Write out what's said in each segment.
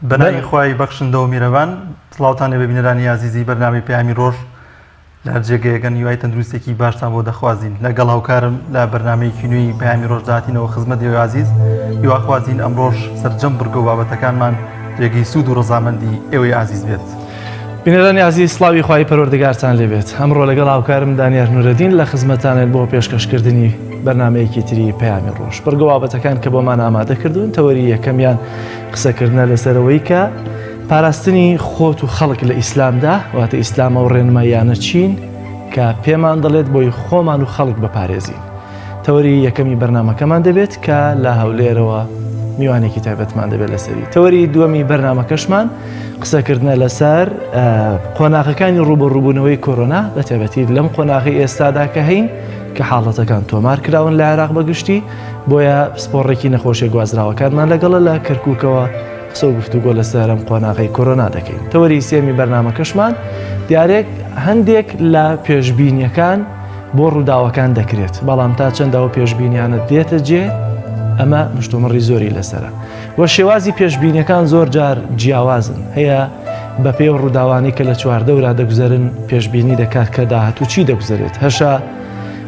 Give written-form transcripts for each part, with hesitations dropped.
بەناوی خوای بەخشندە و میرەبان سڵاوتان لێبێ بینەرانی ئازیزی بەرنامەی پەیامی ڕۆژ لە هەر جێگەیەکەن هیوای تەندروستێکی باشتان بۆ دەخوازین لەگەڵ هاوکارم لە بەرنمەیەکی نوێی پەیامی ڕۆژ داهاتینەوە خزمەت ئێوەی ئازیز هیواخوازین ئەمڕۆژ سەرجەم بڕگە و بابەتەکانمان جێگەی سوود و ڕەزامەندی ئێوەی ئازیز بێت. بینەرانی ئازیز سڵاوی خوای پەروەردگارتان لێبێت ئەمڕۆ لەگەڵ هاوکارم دانیار نورەدین لە خزمەتانێن بۆ پێشکەشکردنی بەرنمەیەکی تری پەیامی ڕۆژ بڕگە بابەتەکان کە بۆمان ئامادە کردوون تەوەری یەکەمیان قسەکردنە لەسەرەوەی کە پاراستنی خۆت و خەڵک لە ئیسلامدا واتە ئیسلام ئەو ڕێنماییانە چین کە پێمان دەڵێت بۆی خۆمان و خەڵک بپارێزین تەوەری یەکەمی بەرنمەکەمان دەبێت کە لە هەولێرەوە میوانێکی تایبەتمان دەبێت لەسەری تەوەری دووەمی بەرنمەکەشمان قسەکردنە لەسەر قۆناغەکانی ڕوبەڕووبوونەوەی کۆرۆنا بە تایبەتی لەم قۆناغی ئێستادا کە هەین کە حاڵەتەکان تۆمار کراون لە عێراق بەگشتی بۆیە پسپۆڕێکی نەخۆشیە گوازراوەکانمان لەگەڵە لە کەرکووکەوە قسە و گفتوگۆ لەسەر ئەم قۆناغەی کۆرۆنا دەکەین. تەوەری سێمی بەرنامەکەشمان دیارێک هەندێک لە پێشبینیەکان بۆ ڕووداوەکان دەکرێت، بەڵام تا چەند ئەو پێشبینیانە دێتە جێ ئەمە مشتومڕی زۆری لەسەرە و شێوازی پێشبینیەکان زۆر جار جیاوازن هەیە بە پێی ڕووداوانی کە لە چواردەورا دەگوزەرن پێشبینی دەکات کە داهاتوو چی دەگوزەرێت هەشە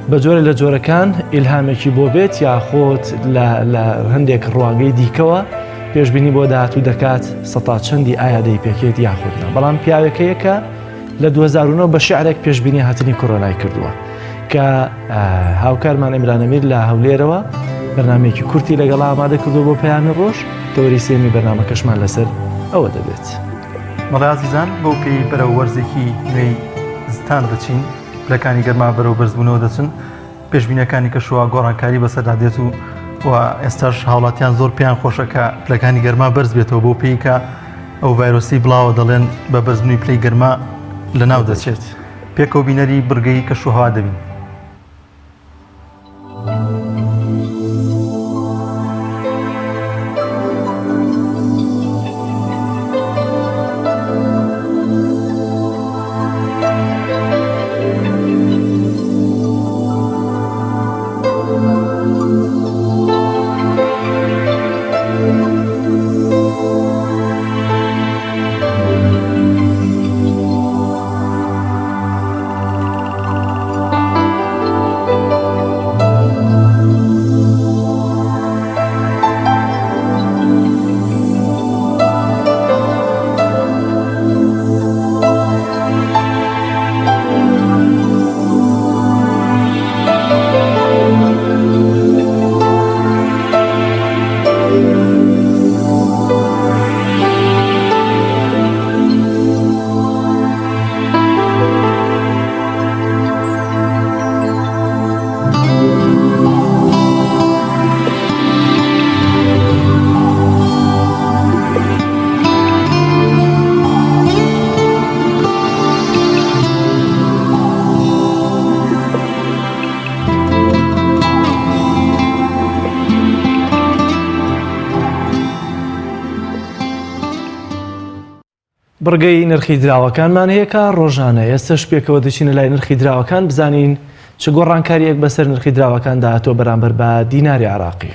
بە جۆرە لە جۆرەکان ئیلهامێکی بۆ بێت یاخۆت لە هەندێک ڕوانگەی دیکەوە پێشبینی بۆ داهاتوو دەکات سەتا چەندی ئایا دەیپێکێت یاخود نا بەڵام پیاوێک هەیە کە لە 2009 بە شعرێک پێشبینی هاتنی کۆرۆنای کردووە کە هاوکارمان ئیمران ئەمیر لە هەولێرەوە بەرنمەیەکی کورتی لەگەڵ ئامادە کردو بۆ پەیامی ڕۆژ تەوەری سێمی بەرنمەکەشمان لەسەر ئەوە دەبێت. بەڵێ ئازیزان بەو پێی بەرەو وەرزێکی نوێی زستان دەچین پلەکانی گەرما بەرەو بەرزبوونەوە دەچن پێشبینیەکانی کەشوهەوا گۆڕانکاری بەسەردا دێت و و ئێستاش هاوڵاتیان زۆر پێیان خۆشە کە پلەکانی گەرما بەرز بێتەوە بۆ پێی کە ئەو ڤایرۆسی بڵاوە دەڵێن بە بەرزبوونی پلەی گەرما لەناو دەچێت پێکەوە بینەری بڕگەی کەشوهەوا دەبین. بڕگەی نرخی دراوەکانمان هەیە کە ڕۆژانە ئێستش پێکەوە دەچینە لای نرخی دراوەکان بزانین چ گۆڕانکاریەک بەسەر نرخی دراوەکاندا هاتووە بەرامبەر بە دیناری عراقی.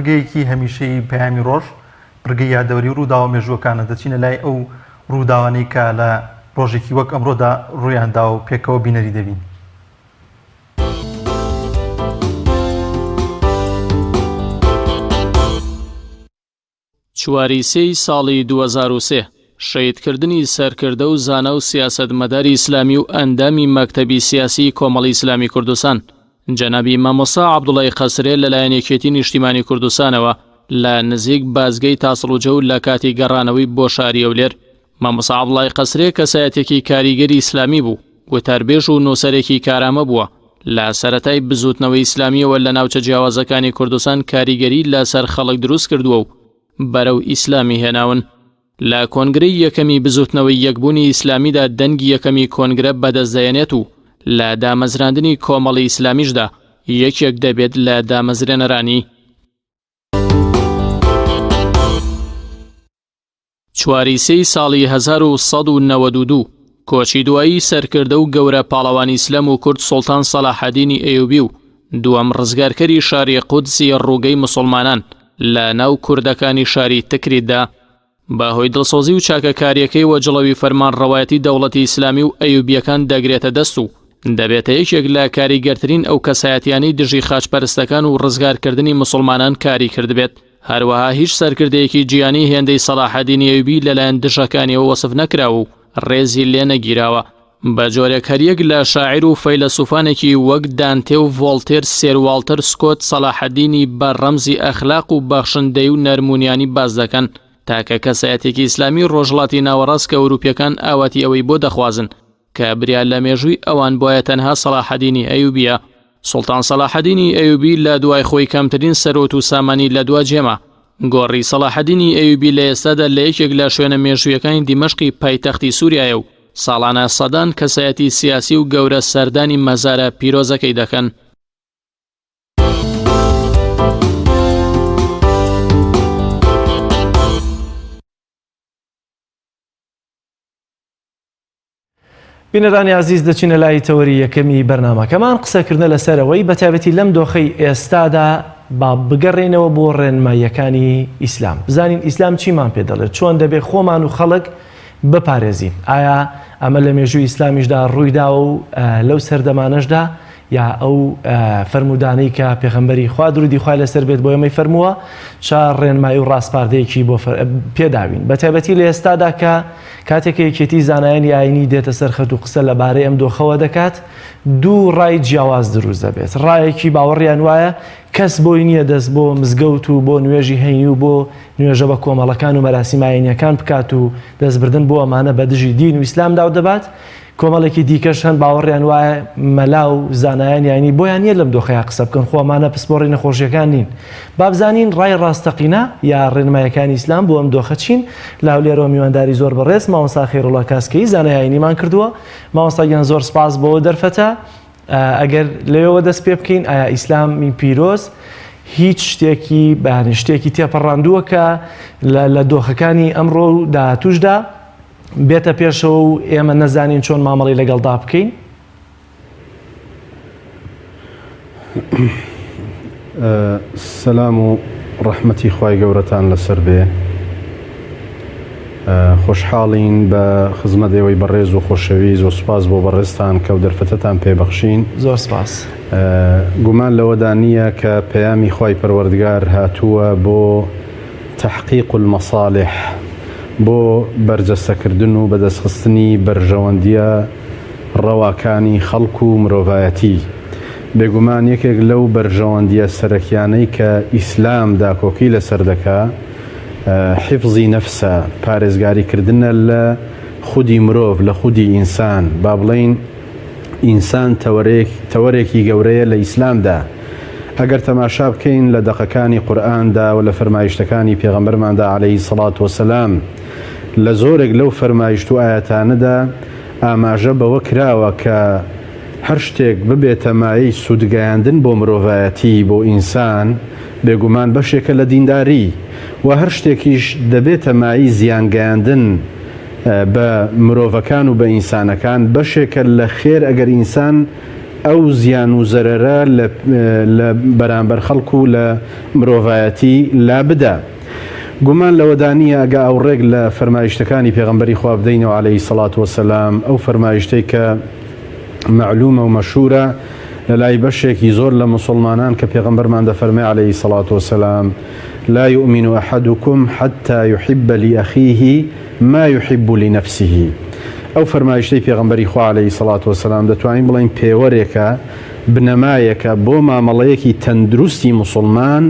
بڕگەیەکی هەمیشەیی پەیامی ڕۆژ، بڕگەی یادەوەری و ڕووداوە مێژووەکانە، دەچینە لای ئەو ڕووداوانەی کە لە ڕۆژێکی وەک ئەمڕۆدا ڕوویاندا و پێکەوە بینەری دەبین. چواری سێی ساڵی 2003 شەهیدکردنی سەرکردە و زانا و سیاسەتمەداری ئیسلامی و ئەندامی مەکتەبی سیاسیی کۆمەڵی ئیسلامی کوردستان جەنابی مامۆستا عەبدوڵای قەسرێ لەلایەن یەکێتی نیشتیمانی کوردستانەوە لە نزیک بازگەی تاسڵوجە و لە کاتی گەڕانەوەی بۆ شاری هەولێر مامۆستا عەبدوڵای قەسرێ کەسایەتێکی کاریگەری ئیسلامی بوو. وتاربێژ و نووسەرێکی کارامە بووە، لە سەرەتای بزووتنەوەی ئیسلامییەوە لە ناوچە جیاوازەکانی کوردستان کاریگەری لەسەر خەڵک دروست کردووە و بەرەو ئیسلامی هێناون. لە کۆنگرەی یەکەمی بزووتنەوەی یەکبوونی ئیسلامیدا دەنگی یەکەمی کۆنگرە بەدەست دەهێنێت و لە دامەزراندنی کۆمەڵی ئیسلامیشدا یەکێک دەبێت لە دامەزرێنەرانی. چواری سێی ساڵی 1192 کۆچی دوایی سەرکردە و گەورە پاڵەوانی ئیسلام و کورد سوڵتان سەلاحەدینی ئەیوبی و دووەم ڕزگارکەری شاری قودسی ڕووگەی مسوڵمانان لە ناو کوردەکانی شاری تکریتدا بە هۆی دڵسۆزی و چاکەکاریەکەیەوە جڵەوی فەرمانڕەوایەتی دەوڵەتی ئیسلامی و ئەیوبیەکان دەگرێتە دەست و دەبێتە یەکێک لە کاریگەرترین ئەو کەسایەتیانەی دژی خاچپەرستەکان و ڕزگارکردنی مسوڵمانان کاری کردبێت. هەروەها هیچ سەرکردەیەکی جیهانی هێندەی سەڵاحەدینی ئەیوبی لەلایەن دژەکانیەوە وەسف نەکراوە و ڕێزی لێ نەگیراوە، بە جۆرێک هەریەک لە شاعیر و فەیلەسوفانێکی وەک دانتێ و ڤۆڵتێر سێر واڵتەر سکۆت سەڵاحەدینی بە ڕەمزی ئەخلاق و بەخشندەی و نەرمونیانی باس دەکەن. تاکە کەسایەتێکی ئیسلامی ڕۆژهەڵاتی ناوەڕاست کە ئەوروپیەکان ئاواتی ئەوەی بۆ دەخوازن کە بریا لە مێژووی ئەوان بوایە تەنها سەڵاحەدینی ئەیوبیە. سوڵتان سەڵاحەدینی ئەیوبی لە دوای خۆی کەمترین سەروەت و سامانی لە دوا جێما. گۆڕی سەڵاحەدینی ئەیوبی لە ئێستادا لە یەکێک لە شوێنە مێژوویەکانی دیمەشقی پایتەختی سوریایە و ساڵانە سەدان کەسایەتی سیاسی و گەورە سەردانی مەزارە پیرۆزەکەی دەکەن. بینەرانی ئازیز دەچینە لای تەوەری یەکەمی بەرنامەکەمان قسەکردنە لەسەر ئەوەی بەتایبەتی لەم دۆخەی ئێستادا با بگەڕێینەوە بۆ ڕێنماییەکانی ئیسلام بزانین ئیسلام چیمان پێ دەڵێت چۆن دەبێ خۆمان و خەڵک بپارێزین ئایا ئەمە لە مێژووی ئیسلامیشدا ڕوویداوە و لەو سەردەمانەشدا یا ئەو فەرموودانەی کە پێغەمبەری خوا درودی خوای لەسەر بێت بۆ ئێمەی فەرمووە چا ڕێنمایی و ڕاسپاردەیەکی بۆ پێداوین بە تایبەتی لە ئێستادا کە کاتێک کە یەکێتی زانایانی ئاینی دێتە سەر خەت و قسە لەبارەی ئەم دۆخەوە دەکات دوو ڕای جیاواز دروست دەبێت ڕایەکی باوەڕیان وایە کەس بۆی نییە دەست بۆ مزگەوت و بۆ نوێژی هەینی و بۆ نوێژە بە کۆمەڵەکان و مەراسیمە ئاینیەکان بکات و دەستبردن بۆ ئەمانە بە دژی دین و ئیسلام داو دەبات کۆمەڵێکی دیکەش هەن باوەڕیان وایە مەلا و زانایانی ئاینی بۆیان نییە لەم دۆخەیا قسە بکەن، خۆ ئەمانە پسپۆڕی نەخۆشییەکان نین. با بزانین ڕای ڕاستەقینە یا ڕێنمایەکانی ئیسلام بۆ ئەم دۆخە چین؟ لە هەولێرەوە میوانداری زۆر بەڕێز مامۆستا خەیروڵا کاسکەیی زانای ئاینیمان کردووە. مامۆستا گیان زۆر سپاس بۆ دەرفەتە. ئەگەر لەوێوە دەست پێ بکەین ئایا ئیسلامی پیرۆز هیچ شتێکی بەیانی شتێکی تێپەڕاندووە کە لە دۆخەکانی ئەمڕۆ و داهاتووشدا بێتە پێشەوە و ئێمە نەزانین چۆن مامەڵەی لەگەڵدا بکەین؟ سەلام و ڕەحمەتی خوای گەورەتان لەسەر بێ خۆشحاڵین بە خزمەت ئێوەی بەڕێز و خۆشەویست و سوپاس بۆ بەڕێزتان کە و دەرفەتەتان پێبەخشین زۆر سپاس گومان لەوەدا نییە کە پەیامی خوای پەروەردگار هاتووە بۆ تحقیق المصالح، بۆ بەرجەستەکردن و بەدەستخستنی بەرژەوەندییە ڕەواکانی خەڵک و مرۆڤایەتی. بێگومان یەکێک لەو بەرژەوەندییە سەرەکیانەی کە ئیسلام داکۆکی لەسەر دەکا، حیفزی نەفسە، پارێزگاریکردنە لە خودی مرۆڤ، لە خودی ئینسان، با بڵێین، ئینسان تەوەرێک تەوەرێکی گەورەیە لە ئیسلامدا. ئەگەر تەماشا بکەین لە دەقەکانی قورئاندا و لە فەرمایشتەکانی پێغەمبەرماندا عەلەیهی سەڵات وەسەلام لە زۆرێک لەو فەرمایشت و ئایەتانەدا ئاماژە بەوە کراوە کە هەر شتێک ببێتە مایەی سوودگەیاندن بۆ مرۆڤایەتی بۆ ئینسان بێگومان بەشێکە لە دینداری و هەر شتێکیش دەبێتە مایەی زیانگەیاندن بە مرۆڤەکان و بە ئینسانەکان بەشێکە لە خێر ئەگەر ئینسان ئەو زیان و زەرەرە لە لە بەرامبەر خەڵک و لە مرۆڤایەتی لا بدا. گومان لەوەدا نییە ئەگە ئاوڕێک لە فەرمایشتەکانی پێغەمبەری خوا بدەینەوە علیە الصلوە والسلام ئەو فەرمایشتەی کە مەعلومە و مەشهورە لە لای بەشێکی زۆر لە موسوڵمانان کە پێغەمبەرمان دەفەرمێ علیە الصلوە والسلام لا یؤمن احدکم حتی یحب لأخیه ما یحب لنفسه ئەو فەرمایشتەی پێغەمبەری خوا علیە الصلوە والسلام دەتوانین بڵێین پێوەرێکە بنەمایەکە بۆ مامەڵەیەکی تەندروستی موسوڵمان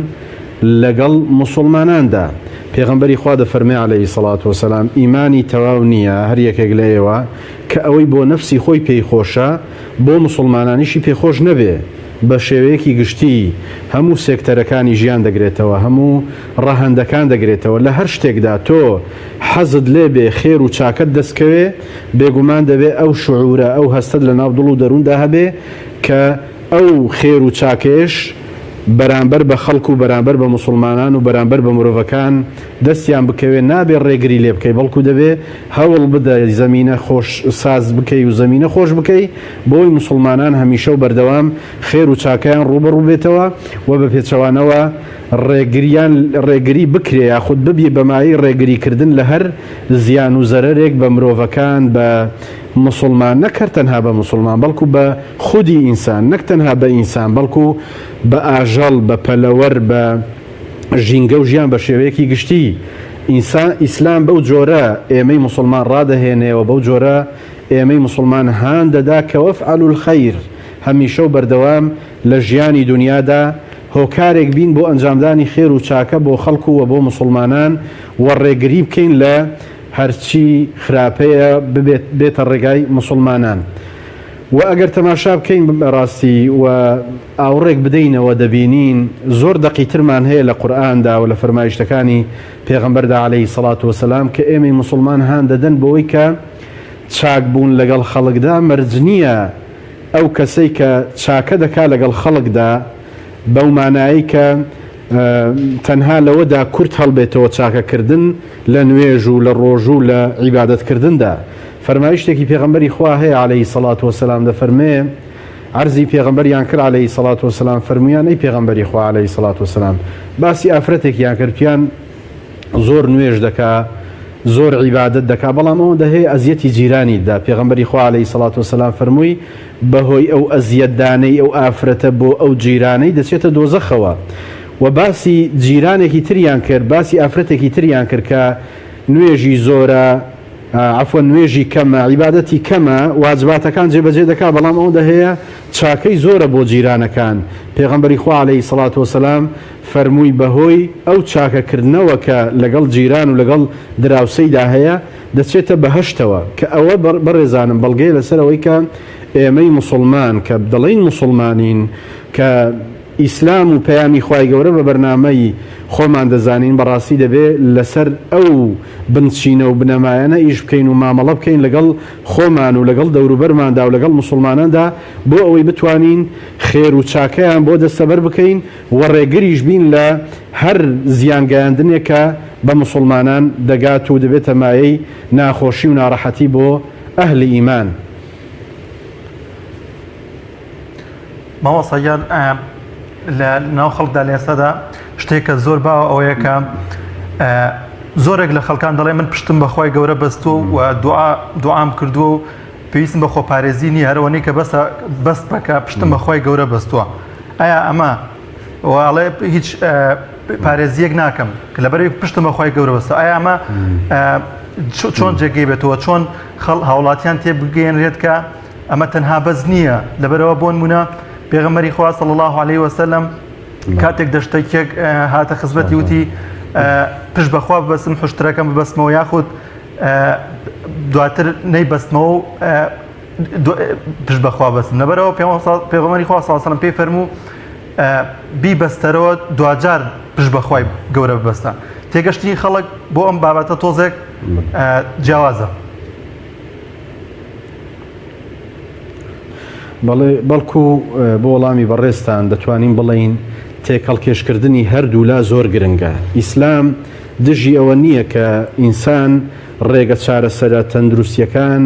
لەگەڵ موسوڵماناندا. پێغەمبەری خوا دەفەرمێ علیە الصلوە والسلام ئیمانی تەواو نییە هەر یەکێک لە ئێوە کە ئەوەی بۆ نەفسی خۆی پێی خۆشە بۆ موسڵمانانیشی پێ خۆش نەبێ بە شێوەیەکی گشتی هەموو سێکتەرەکانی ژیان دەگرێتەوە هەموو ڕەهەندەکان دەگرێتەوە لە هەر شتێکدا تۆ حەزت لێ بێ خێر و چاکەت دەست کەوێ بێگومان دەبێ ئەو شعورە ئەو هەستەت لە ناو دڵ و دەرووندا هەبێ کە ئەو خێر و چاکەیەش بەرامبەر بە خەڵک و بەرامبەر بە موسڵمانان و بەرامبەر بە مرۆڤەکان دەستیان بکەوێ نابێ ڕێگری لێ بکەی بەڵکو دەبێ هەوڵ بدە زەمینە خۆش ساز بکەی و زەمینە خۆش بکەی بۆی موسڵمانان هەمیشە و بەردەوام خێر و چاکەیان ڕووبەڕوو بێتەوە و بە پێچەوانەوە ڕێگریان ڕێگری بکرێ یاخود ببی بە مایەی ڕێگری کردن لە هەر زیان و زەرەرێک بە مرۆڤەکان بە موسڵمان نەک هەر تەنها بە موسڵمان بەڵکو بە خودی ئینسان نەک تەنها بە ئینسان بەڵکو بە ئاژەڵ بە پەلەوەر بە ژینگە و ژیان بە شێوەیەکی گشتی ئینسان ئیسلام بەو جۆرە ئێمەی موسڵمان ڕادەهێنێ و بەو جۆرە ئێمەی موسڵمان هان دەدا کە وافعلوا الخیر هەمیشە و بەردەوام لە ژیانی دونیادا هۆکارێک بین بۆ ئەنجامدانی خێر و چاکە بۆ خەڵک و بۆ موسڵمانان و ڕێگری بکەین لە هەرچی خراپەیە ببێت بێتە ڕێگای موسڵمانان وە ئەگەر تەماشا بکەین بەڕاستی و ئاوڕێک بدەینەوە دەبینین زۆر دەقی ترمان هەیە لە قورئاندا و لە فەرمایشتەکانی پێغەمبەردا عەلەیهی سەڵات وەسەلام کە ئێمەی موسڵمان هان دەدەن بەوەی کە چاک بوون لەگەڵ خەڵکدا مەرج نییە ئەو کەسەی کە چاکە دەکا لەگەڵ خەڵکدا بەو مانایەی کە تەنها لەوەدا کورت هەڵبێتەوە چاکەکردن لە نوێژ و لە ڕۆژوو و لە عیبادەت کردندا. فەرمایشتێکی پێغەمبەری خوا هەیە علیە الصلوە والسلام دەفەرموێ، عەرزی پێغەمبەریان کرد علیە الصلوە والسلام فەرموویان ئەی پێغەمبەری خوا علیە الصلوە والسلام باسی ئافرەتێکیان کرد پیان زۆر نوێژ دەکا زۆر عیبادەت دەکا بەڵام ئەوەندە هەیە ئەزیەتی جیرانی دا پێغەمبەری خوا علیە الصلوە والسلام فەرمووی بەهۆی ئەو ئەزیەتدانەی ئەو ئافرەتە بۆ ئەو جیرانەی دەچێتە دۆزەخەوە وە باسی جیرانێکی تریان کرد باسی ئافرەتێکی تریان کرد کە نوێژی زۆرە عەفوەن نوێژی کەمە عیبادەتی کەمە واجباتەکان جێبەجێ دەکا بەڵام ئەوەندە هەیە چاکەی زۆرە بۆ جیرانەکان پێغەمبەری خوا عەلەیهی سەڵات وەسەلام فەرمووی بەهۆی ئەو چاکەکردنەوە کە لەگەڵ جیران و لەگەڵ دراوسێیدا هەیە دەچێتە بەهەشتەوە کە ئەوە بەڕێزانم بەڵگەیە لەسەر ئەوەی کە ئێمەی موسڵمان کە دەڵێین موسڵمانین کە ئیسلام و پەیامی خوای گەورە بە بەرنامەی خۆمان دەزانین بەڕاستی دەبێ لەسەر ئەو بنچینە و بنەمایانە ئیش بکەین و مامەڵە بکەین لەگەڵ خۆمان و لەگەڵ دەوروبەرماندا و لەگەڵ موسڵماناندا بۆ ئەوەی بتوانین خێر و چاکەیان بۆ دەستەبەر بکەین و ڕێگریش بین لە هەر زیان گەیاندنێک کە بە موسڵمانان دەگات و دەبێتە مایەی ناخۆشی و ناڕەحەتی بۆ ئەهلی ئیمان. مامۆستا گیان لە ناو خەڵکدا لە ئێستادا شتێک کە زۆر باوە ئەوەیە کە زۆرێک لە خەڵکان دەڵێ من پشتم بەخوای گەورە بەستووە و دوعا دوعام کردووە و پێویستم بە خۆپارێزی نییە هەرەوەنەی کە بەسە بەست بەکە پشتم بەخوای گەورە بەستووە ئایا ئەمە واڵێ هیچ پارێزیەک ناکەم کە لەبەرەی پشتم بەخوای گەورە بەستووە ئایا ئەمە چۆن جێگەی بێتەوە چۆن خەڵ هاوڵاتیان تێ بگەێنرێت کە ئەمە تەنها بەس نییە لەبەرەوە بۆن مونە پێغەمبەری خوا صلی الله علیه وسلم کاتێک دەشتەکێک هاتە خزمەتی وتی پشت بەخوا ببەستم حشترەکەم ببەستمەوە یاخود دواتر نەیبەستمەوە و پشت بەخوا بەستم لەبەرەوە پێغەمبەری خوا صلی الله علیه وسلم پێی فەرموو بیبەستەرەوە دواجار پشت بەخوای گەورە ببەستە تێگەشتنی خەڵک بۆ ئەم بابەتە تۆزێک جیاوازە. بەڵێ، بەڵکو بۆ وەڵامی بەڕێزتان دەتوانین بڵێین تێکهەڵکێشکردنی هەردوولا زۆر گرنگە. ئیسلام دژی ئەوە نییە کە ئینسان ڕێگە چارەسەرە تەندروستییەکان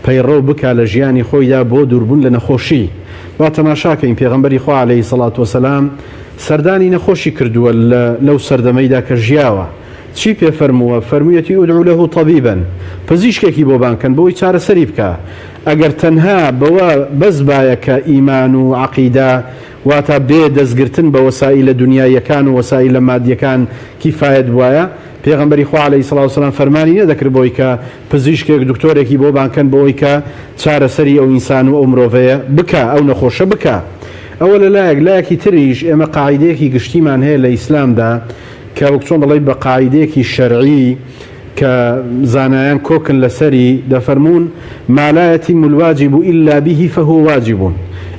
پەیڕەو بکا لە ژیانی خۆیدا بۆ دووربوون لە نەخۆشی. با تەماشاکەین پێغەمبەری خوا عەلەیهی سەڵات وەسەلام سەردانی نەخۆشی کردووە لە لەو سەردەمەیدا کە ژیاوە. چی پێ فەرمووە؟ فەرموویەتی ادعو له طبیبا، پزیشکێکی بۆ بانگ کەن بۆی چارەسەری بکا. ئەگەر تەنها بەوە بەس بایە کە ئیمان و عەقیدە واتە بێ دەستگرتن بە وەسائیلە دونیاییەکان و وەسائیلە مادیەکان کیفایەت بوایە، پێغەمبەری خوا علیە الصلوە والسلام فەرمانی نەدەکرد بۆی کە پزیشکێک دکتۆرێکی بۆ بانگ کەن بۆی کە چارەسەری ئەو ئینسان و ئەو مرۆڤەیە بکا ئەو نەخۆشە بکا. ئەوە لە لایەک، لایەکی تریش ئێمە قاعیدەیەکی گشتیمان هەیە لە ئیسلامدا. کە وەک چۆن دەڵێی بە قاعیدەیەکی شەرعی کە زانایان کۆکن لەسەری دەفەرموون، ما لا یتم الواجب الا به فهو واجب،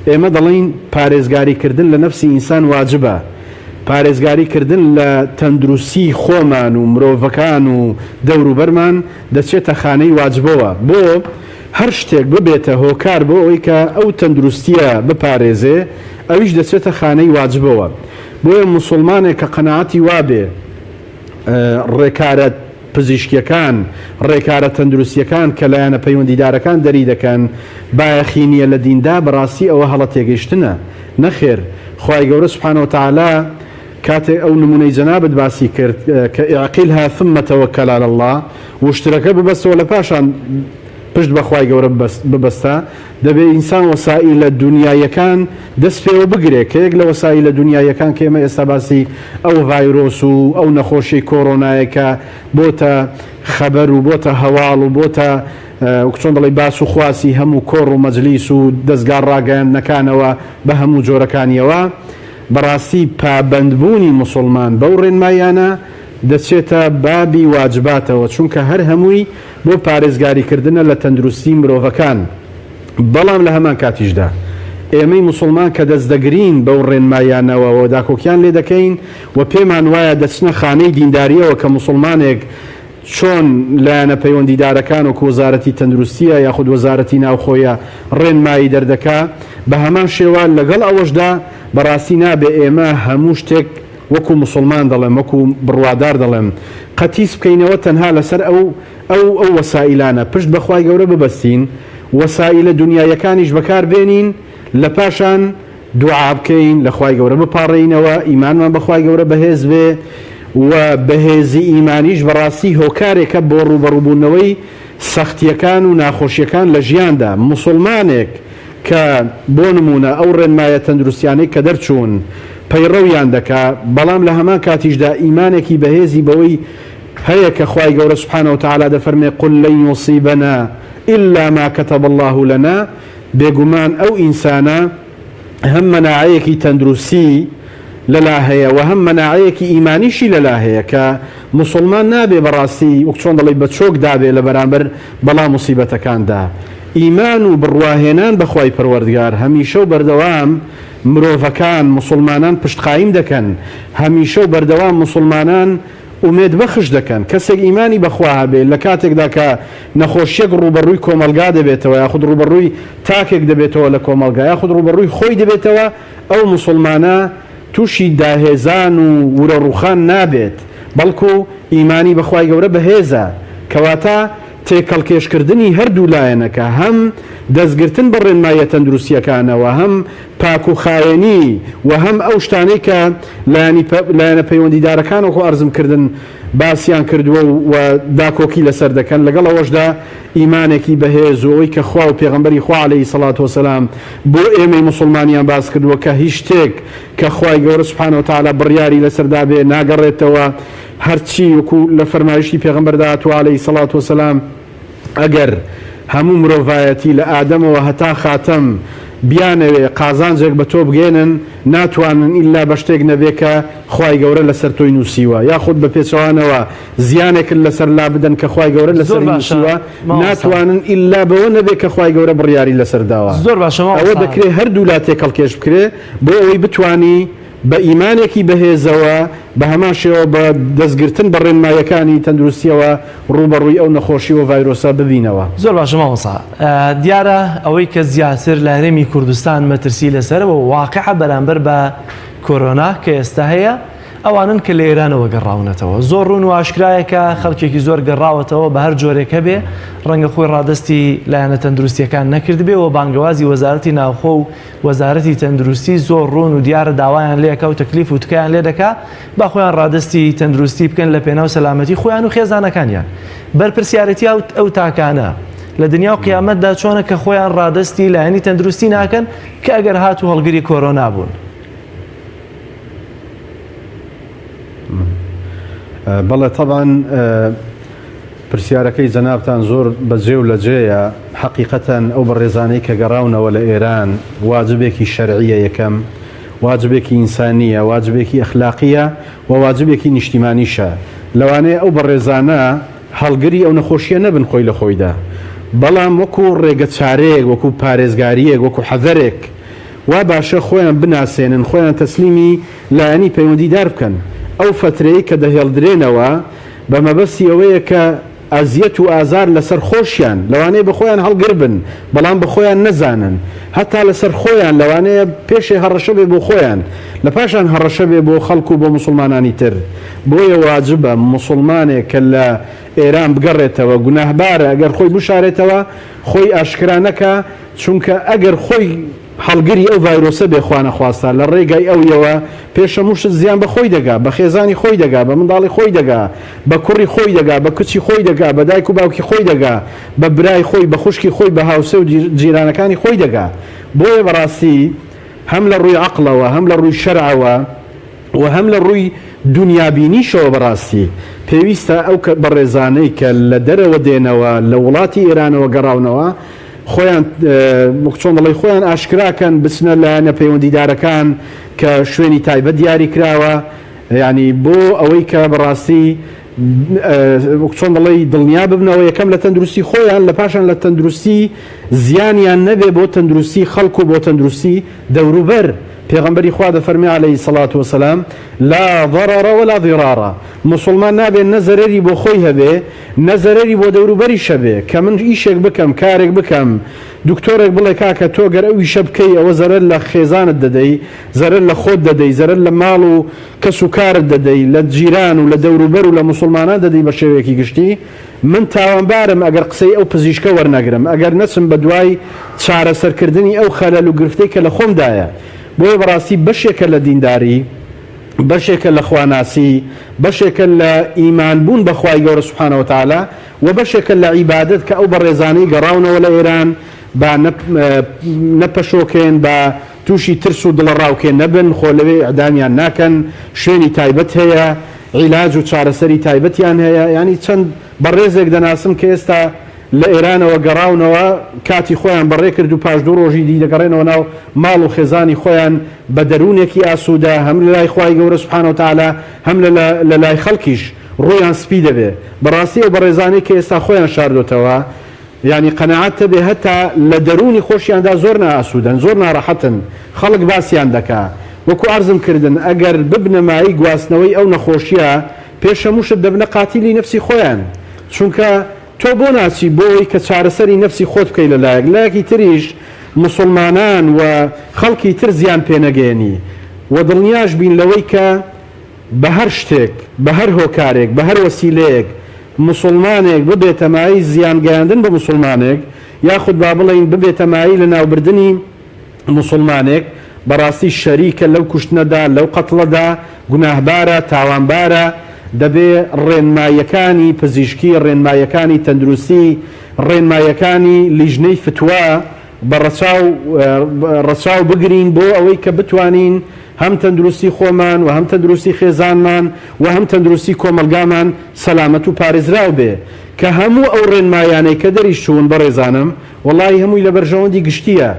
ئێمە دەڵێین پارێزگاری کردن لە نەفسی ئینسان واجبە، پارێزگاری کردن لە تەندروستی خۆمان و مرۆڤەکان و دەوروبەرمان دەچێتە خانەی واجبەوە، بۆ هەر شتێک ببێتە هۆکار بۆ ئەوەی کە ئەو تەندروستیە بپارێزێ ئەویش دەچێتە خانەی واجبەوە، بۆیە موسوڵمانێک کە قەناعەتی وابێ ڕێکارە پزیشکیەکان، ڕێکارە تەندروستیەکان کە لایەنە پەیوەندیدارەکان دەری دەکەن بایەخی نیە لە دیندا بەڕاستی ئەوە هەڵە تێگەیشتنە نەخێر خوای گەورە سبحانە وتعالی کاتێک ئەو نمونەی جەنابت باسی کرد کە اعقلها ثم توکل علی اللە وشترەکە ببەستەوە لە پاشان پشت بە خوای گەورە ببەستە دەبێ ئینسان وەسائیلە دونیاییەکان دەست پێوە بگرێ کە یەک لە وەسائیلە دونیاییەکان کە ئێمە ئێستا باسی ئەو ڤایرۆس و ئەو نەخۆشیەی کۆرۆنایە کە بۆتە خەبەر و بۆتە هەواڵ و بۆتە وەک چۆن دەڵێی باس و خواسی هەموو کۆڕ و مەجلیس و دەزگا ڕاگەیاندنەکانەوە بە هەموو جۆرەکانیەوە بەڕاستی پابەندبوونی موسوڵمان بەو ڕێنماییانە دەچێتە بابی واجباتەوە چونکە هەر هەمووی بۆ پارێزگاریکردنە لە تەندروستی مرۆڤەکان، بەڵام لە هەمان کاتیشدا ئێمەی موسوڵمان کە دەستدەگرین بەو ڕێنماییانەوە و داکۆکیان لێ دەکەین و پێمان وایە دەچنە خانەی دیندارییەوە کە موسوڵمانێک چۆن لایەنە پەیوەندیدارەکان وەکو وەزارەتی تەندروستییە یاخود وەزارەتی ناوخۆیە ڕێنمایی دەردەکا بە هەمان شێوە لەگەڵ ئەوەشدا بەڕاستی نابێ ئێمە هەموو شتێک وەکو موسوڵمان دەڵێم وەکو بڕوادار دەڵێم قەتیس بکەینەوە تەنها لەسەر ئەو ئەو ئەو وەسائیلانە پشت بە خوای گەورە ببەستین وەسائیلە دونیاییەکانیش بەکار بێنین لە پاشان دوعا بکەین لە خوای گەورە بپاڕێینەوە ئیمانمان بە خوای گەورە بەهێز بێ و بەهێزی ئیمانیش بەڕاستی هۆکارێکە بۆ ڕووبەڕووبوونەوەی سەختییەکان و ناخۆشییەکان لە ژیاندا موسوڵمانێک کە بۆ نموونە ئەو ڕێنمایە تەندروستیانەی کە دەرچوون پەیڕەویان دەکا، بەڵام لە هەمان کاتیشدا ئیمانێکی بەهێزی بەوەی هەیە کە خوای گەورە سبحانە وتعالی دەفەرمێ قل لن یصیبنا الا ما کتب اللە لنا بێگومان ئەو ئینسانە هەم مەناعەیەکی تەندروستی لەلا هەیە و هەم مەناعەیەکی ئیمانیشی لەلا هەیە کە موسوڵمان نابێ بەڕاستی وەک چۆن دەڵێی بە چۆک دابێ لە بەرامبەر بەڵا موسیبەتەکاندا. ئیمان و بڕواهێنان بە خوای پەروەردگار هەمیشە و بەردەوام مرۆڤەکان، موسوڵمانان پشتقایم دەکەن، هەمیشە و بەردەوام موسوڵمانان ئومێد بەخش دەکەن. کەسێک ئیمانی بە خوا هەبێ لە کاتێکدا کە نەخۆشیەک ڕووبەڕووی کۆمەڵگا دەبێتەوە یاخود ڕووبەڕووی تاکێک دەبێتەوە لە کۆمەڵگا یاخود ڕووبەڕووی خۆی دەبێتەوە ئەو موسوڵمانە تووشی داهێزان و ورە ڕووخان نابێت بەڵکو ئیمانی بە خوای گەورە بەهێزە کەواتە تێکەڵکێشکردنی هەردوو لایەنەکە هەم دەستگرتن بە ڕێنماییە تەندروستییەکانەوە هەم پاک و خاوێنی و هەم ئەو شتانەی کە لایەنی لایەنە پەیوەندیدارەکان وەکو عەرزم کردن باسیان کردووە و داکۆکی لەسەر دەکەن لەگەڵ ئەوەشدا ئیمانێکی بەهێز و ئەوەی کە خوا و پێغەمبەری خوا عەلەیهی سەڵات وەسەلام بۆ ئێمەی موسڵمانیان باس کردووە کە هیچ شتێک کە خوای گەورە سبحانە وتعالی بڕیاری لەسەر دابێ ناگەڕێتەوە هەرچی وەکو لە فەرمایشتی پێغەمبەردا هاتووە عەلەیهی سەڵات وەسەلام ئەگەر هەموو مرۆڤایەتی لە ئادەمەوە هەتا خاتەم بیانەوێ قازانجێک بە تۆ بگەیەنن ناتوانن ئیلا بە شتێک نەبێ کە خوای گەورە لەسەر تۆی نووسیوە یاخود بە پێچەوانەوە زیانێکت لەسەر لابدەن کە خوای گەورە زۆر لەسەری باشە نووسیوە مامۆستا. ناتوانن ئیلا بەوە نەبێ کە خوای گەورە بڕیاری لەسەر داوە زۆر باشە ئەوە مامۆستا. دەکرێ هەردوولا تێکەڵکێش بکرێ بۆ ئەوەی بتوانی بە ئیمانێکی بەهێزەوە بە هەمان شێوە بە دەستگرتن بە ڕێنماییەکانی تەندروستییەوە ڕووبەڕووی ئەو نەخۆشی و ڤایرۆسە ببینەوە. زۆر باشە مامۆستا دیارە ئەوەی کە زیاتر لە هەرێمی کوردستان مەترسی لەسەرە و واقعە بەرامبەر بە کۆرۆنا کە ئێستا هەیە ئەوانن کە لە ئێرانەوە گەڕاونەتەوە زۆر ڕوون و ئاشکرایە کە خەڵکێکی زۆر گەڕاوەتەوە بە هەر جۆرێک هەبێ ڕەنگە خۆی ڕادەستی لایەنە تەندروستیەکان نەکردبێ و بانگەوازی وەزارەتی ناوخۆ و وەزارەتی تەندروستی زۆر ڕوون و دیارە داوایان لێکا و تەکلیف و تکایان لێ دەکا با خۆیان ڕادەستی تەندروستی بکەن لە پێناو سەلامەتی خۆیان و خێزانەکانیان بەرپرسیارەتی ئەو تاکانە لە دنیا و قیامەتدا چۆنە کە خۆیان ڕادەستی لایەنی تەندروستی ناکەن کە ئەگەر هاتوو هەڵگری کۆرۆنا بوون. بەڵێ تەبعەن پرسیارەکەی جەنابتان زۆر بەجێ و لەجێیە، حەقیقەتەن ئەو بەڕێزانەی کە گەڕاونەوە لە ئێران واجبێکی شەرعیە یەکەم واجبێکی ئینسانییە، واجبێکی ئەخلاقییە و واجبێکی نیشتیمانیشە. لەوانەیە ئەو بەڕێزانە هەڵگری ئەو نەخۆشییە نەبن خۆی لە خۆیدا، بەڵام وەکو ڕێگە چارەیەک، وەکو پارێزگارییەک، وەکو حەزەرێک وا باشە خۆیان بناسێنن، خۆیان تەسلیمی لایەنی پەیوەندیدار بکەن. ئەو فەترەی کە دەهێڵدرێنەوە بە مەبەستی ئەوەیە کە ئەزیەت و ئازار لەسەر خۆشیان، لەوانەیە بە خۆیان هەڵگر بن، بەڵام بە خۆیان نەزانن، هەتا لەسەر خۆیان لەوانەیە پێشێ هەڕەشە بێ بۆ خۆیان، لە پاشان هەڕەشە بێ بۆ خەڵک و بۆ موسوڵمانانی تر. بۆیە واجبە موسوڵمانێک کە لە ئێران بگەڕێتەوە، گوناهبارە ئەگەر خۆی بشارێتەوە، خۆی ئاشکرا نەکا، چونکە ئەگەر خۆی. هەڵگری ئەو ڤایرۆسە بێ خوانەخواستە لە ڕێگای ئەویەوە پێش هەموو شت زیان بە خۆی دەگا، بە خێزانی خۆی دەگا، بە منداڵی خۆی دەگا، بە کوڕی خۆی دەگا، بە کچی خۆی دەگا، بە دایک و باوکی خۆی دەگا، بە برای خۆی، بە خوشکی خۆی، بە هاوسێ و جیرانەکانی خۆی دەگا. بۆیە بەڕاستی هەم لە ڕووی عەقڵەوە، هەم لە ڕووی شەرعەوە و هەم لە ڕووی دونیابینیشەوە بەڕاستی پێویستە ئەو بەڕێزانەی کە لە دەرەوە دێنەوە، لە وڵاتی ئێرانەوە گەڕاونەوە، خۆیان وەک چۆن دەڵێی خۆیان ئاشکرا کەن بچنە لایەنە پەیوەندیدارەکان کە شوێنی تایبەت دیاری کراوە یعنی بۆ ئەوەی کە بەڕاستی وەک چۆن دەڵێی دڵنیا ببنەوە یەکەم لە تەندروستی خۆیان لە پاشان لە تەندروستی زیانیان نەبێ بۆ تەندروستی خەڵک و بۆ تەندروستی دەوروبەر پێغەمبەری خوا دەفەرمێ علیه الصلاة والسلام لا ضرر ولا ضرار موسڵمان نابێ نە زەرەری بۆ خۆی هەبێ نە زەرەری بۆ دەوروبەریش هەبێ کە من ئیشێک بکەم کارێک بکەم دکتۆرێک بڵێ کاکە تۆ گەر ئەو ئیشە بکەی ئەوە زەرەر لە خێزانت دەدەی زەرەر لە خۆت دەدەی زەرەر لە ماڵ و کەس و کارت دەدەی لە جیران و لە دەوروبەر و لە موسڵمانان دەدەی بە شێوەیەکی گشتی من تاوانبارم ئەگەر قسەی ئەو پزیشکە وەرنەگرم، ئەگەر نەچم بە دوای چارەسەرکردنی ئەو خەلەل و گرفتەی کە لە خۆمدایە. بۆیە بەڕاستی بەشێکە لە دینداری، بەشێکە لە خواناسی، بەشێکە لە ئیمان بوون بە خوای گەورە سبحانە وتعالی و بەشێکە لە عیبادەت کە ئەو بەڕێزانەی گەڕاونەوە لە ئێران با نەپەشۆکێن، با تووشی ترس و دڵەڕاوکێ نەبن، خۆ لەوێ ئیعدامیان ناکەن، شوێنی تایبەت هەیە، عیلاج و چارەسەری تایبەتیان هەیە، یانی چەند بەڕێزێک دەناسم کە ئێستا لە ئێرانەوە گەڕاونەوە، کاتی خۆیان بەڕێ کرد و پاش دوو ڕۆژی دی دەگەڕێنەوە ناو ماڵ و خێزانی خۆیان بە دەروونێکی ئاسوودە، هەم لە لای خوای گەورە سبحانە وتعالی هەم لە لای خەڵکیش ڕوویان سپی دەبێ. بەڕاستی ئەو بەڕێزانەی کە ئێستا خۆیان شاردۆتەوە، یانی قەناعەت هەبێ هەتا لە دەروونی خۆشیاندا زۆر نائاسوودەن، زۆر ناڕەحەتن، خەڵک باسیان دەکا. وەکو عەرزم کردن ئەگەر ببنە مایەی گواستنەوەی ئەو نەخۆشییە پێش هەموو شت دەبنە قاتیلی نەفسی خۆیان. چونکە تۆ بۆ ناچی بۆ ئەوەی کە چارەسەری نەفسی خۆت بکەی لە لایەک، لایەکی تریش موسوڵمانان و خەڵکی تر زیان پێ نەگەیەنی و دڵنیاش بین لەوەی کە بە هەر شتێک، بە هەر هۆکارێک، بە هەر وەسیلەیەک موسوڵمانێک ببێتە مایەی زیان گەیاندن بە موسوڵمانێک، یاخود با بڵێین ببێتە مایەی لەناوبردنی موسوڵمانێک، بەڕاستی شەریکە لەو کوشتنەدا، لەو قەتڵەدا، گوناهبارە، تاوانبارە، دەبێ ڕێنماییەکانی پزیشکی، ڕێنماییەکانی تەندروستی، ڕێنماییەکانی لیژنەی فتوا بە ڕەچاو ڕەچاو بگرین بۆ ئەوەی کە بتوانین هەم تەندروستی خۆمان و هەم تەندروستی خێزانمان و هەم تەندروستی کۆمەڵگامان سەلامەت و پارێزراو بێ کە هەموو ئەو ڕێنمایانەی کە دەریشچوون بەڕێزانم وەڵاهی هەمووی لە بەرژەوەندی گشتیە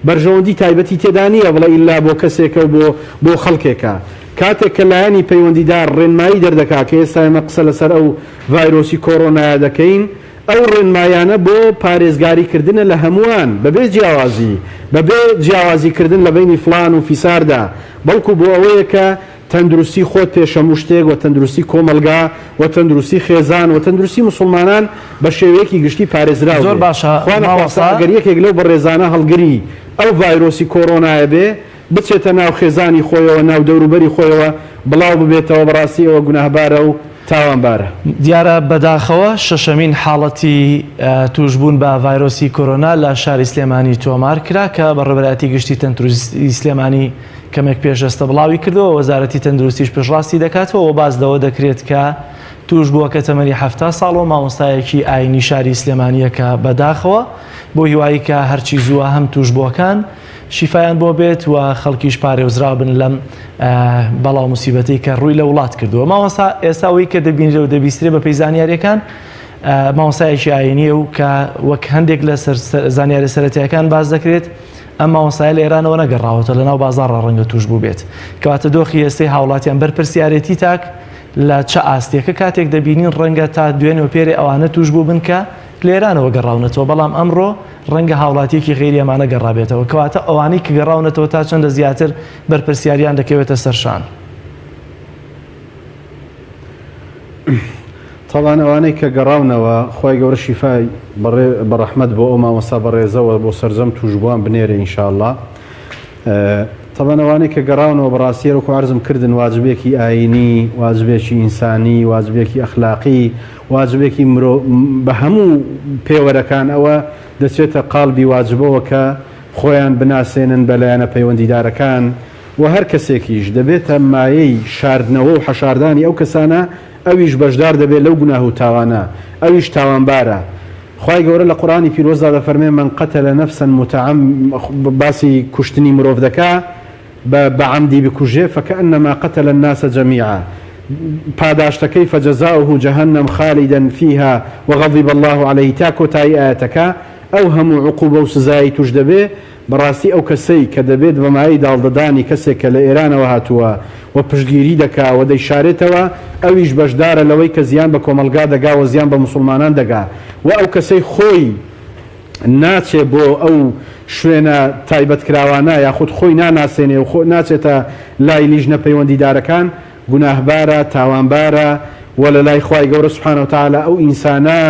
بەرژەوەندی تایبەتی تێدا نیە بڵێ ئیلا بۆ کەسێکە و بۆ بۆ خەڵکێکە کاتێک کە لایەنی پەیوەندیدار ڕێنمایی دەردەکا کە ئێستا ئێمە قسە لەسەر ئەو ڤایرۆسی کۆرۆنایە دەکەین ئەو ڕێنمایانە بۆ پارێزگاری کردنە لە هەمووان بەبێ جیاوازی، بەبێ جیاوازی کردن لە بەینی فڵان و فیساردا، بەڵکو بۆ ئەوەیە کە تەندروستی خۆت پێش هەموو شتێک و تەندروستی کۆمەڵگا و تەندروستی خێزان و تەندروستی موسڵمانان بە شێوەیەکی گشتی پارێزراو زۆر بێ. باشە خوا نەخواستە مامۆستا. ئەگەر یەکێک لەو بەڕێزانە هەڵگری ئەو ڤایرۆسی کۆرۆنایە بێ، بچێتە ناو خێزانی خۆیەوە، ناو دەوروبەری خۆیەوە بڵاو ببێتەوە، بەڕاستی ئەوە گوناهبارە و تاوانبارە. دیارە بەداخەوە شەشەمین حاڵەتی تووشبوون بە ڤایرۆسی کۆرۆنا لە شاری سلێمانی تۆمار کرا کە بەڕێوەبەرایەتی گشتی تەندروستی سلێمانی کەمێک پێش ئێستا بڵاوی کردەوە، وەزارەتی تەندروستیش پشتڕاستی دەکاتەوە و باس لەوە دەکرێت کە تووشبووەکە تەمەنی 70 ساڵ و مامۆستایەکی ئاینی شاری سلێمانییە کە بەداخەوە بۆ هیوایی کە هەرچی زووە هەم تووشبووەکان شیفایان بۆ بێت و خەڵکیش پارێزراو بن لەم بەڵا و موسیبەتەی کە ڕووی لە وڵات کردووە. مامۆستا ئێستا ئەوەی کە دەبینرێ و دەبیسترێ بە پێی زانیاریەکان مامۆستایەکی ئاینیە و کە وەک هەندێک لە زانیاری سەرەتایەکان باس دەکرێت. ئەم مامۆستایە لە ئێرانەوە نەگەڕاوەتەوە لەناو بازاڕا ڕەنگە توش بووبێت. کەواتە دۆخی ئێستەی هاوڵاتیان بەرپرسیارێتی تاک لە چ ئاستێکە کاتێک دەبینین ڕەنگە تا دوێنێ و پێرێ ئەوانە توش بووبن کە لە ئێرانەوە گەڕاونەتەوە بەڵام ئەمڕۆ ڕەنگە هاوڵاتیەکی غەیری ئەمانە گەڕابێتەوە کەواتە ئەوانەی کە گەڕاونەتەوە تا چەندە زیاتر بەرپرسیاریان دەکەوێتە سەر شان. تەبعەن ئەوانەی کە گەڕاونەوە خوای گەورە شیفای بەڕێ بەڕەحمەت بۆ ئەو مامۆستا بەڕێزەوە بۆ سەرجەم توشبووان بنێرێ ان شاء اللە تەبعەن ئەوانەی کە گەڕاونەوە بەڕاستی هەروەکو عەرزم کردن واجبێکی ئایینی واجبێکی ئینسانی واجبێکی ئەخلاقی واجبێکی مرۆ بە هەموو پێوەرەکان ئەوە دەچێتە قاڵبی واجبەوە کە خۆیان بناسێنن بە لایەنە پەیوەندیدارەکان و هەر کەسێکیش دەبێتە مایەی شاردنەوە و حەشاردانی ئەو کەسانە ئەویش بەشدار دەبێت لەو گوناه و تاوانە ئەویش تاوانبارە خوای گەورە لە قورئانی پیرۆزدا دەفەرمێ من قتل نفسا متعم باسی کوشتنی مرۆڤ دەکا بە بە عەمدی بکوژێ فکأنما قتل الناس جميعا پاداشتەکەی فجزاؤه جهنم خالدا فيها وغضب الله عليه تا کۆتایی ئایەتەکە ئەو هەموو عقوبە و سزایەی توش دەبێ بەڕاستی ئەو کەسەی کە دەبێت بە مایەی داڵدەدانی کەسێک کە لە ئێرانەوە هاتووە و پشتگیری دەکا و دەیشارێتەوە ئەویش بەشدارە لەوەی کە زیان بە کۆمەڵگا دەگا و زیان بە موسوڵمانان دەگا و ئەو کەسەی خۆی ناچێ بۆ ئەو شوێنە تایبەتکراوانە یاخود خۆی ناناسێنێ و خۆ ناچێتە لای لیژنە پەیوەندیدارەکان گوناهبارە، تاوانبارە، وە لە لای خوای گەورە سبحانە وتعالی ئەو ئینسانە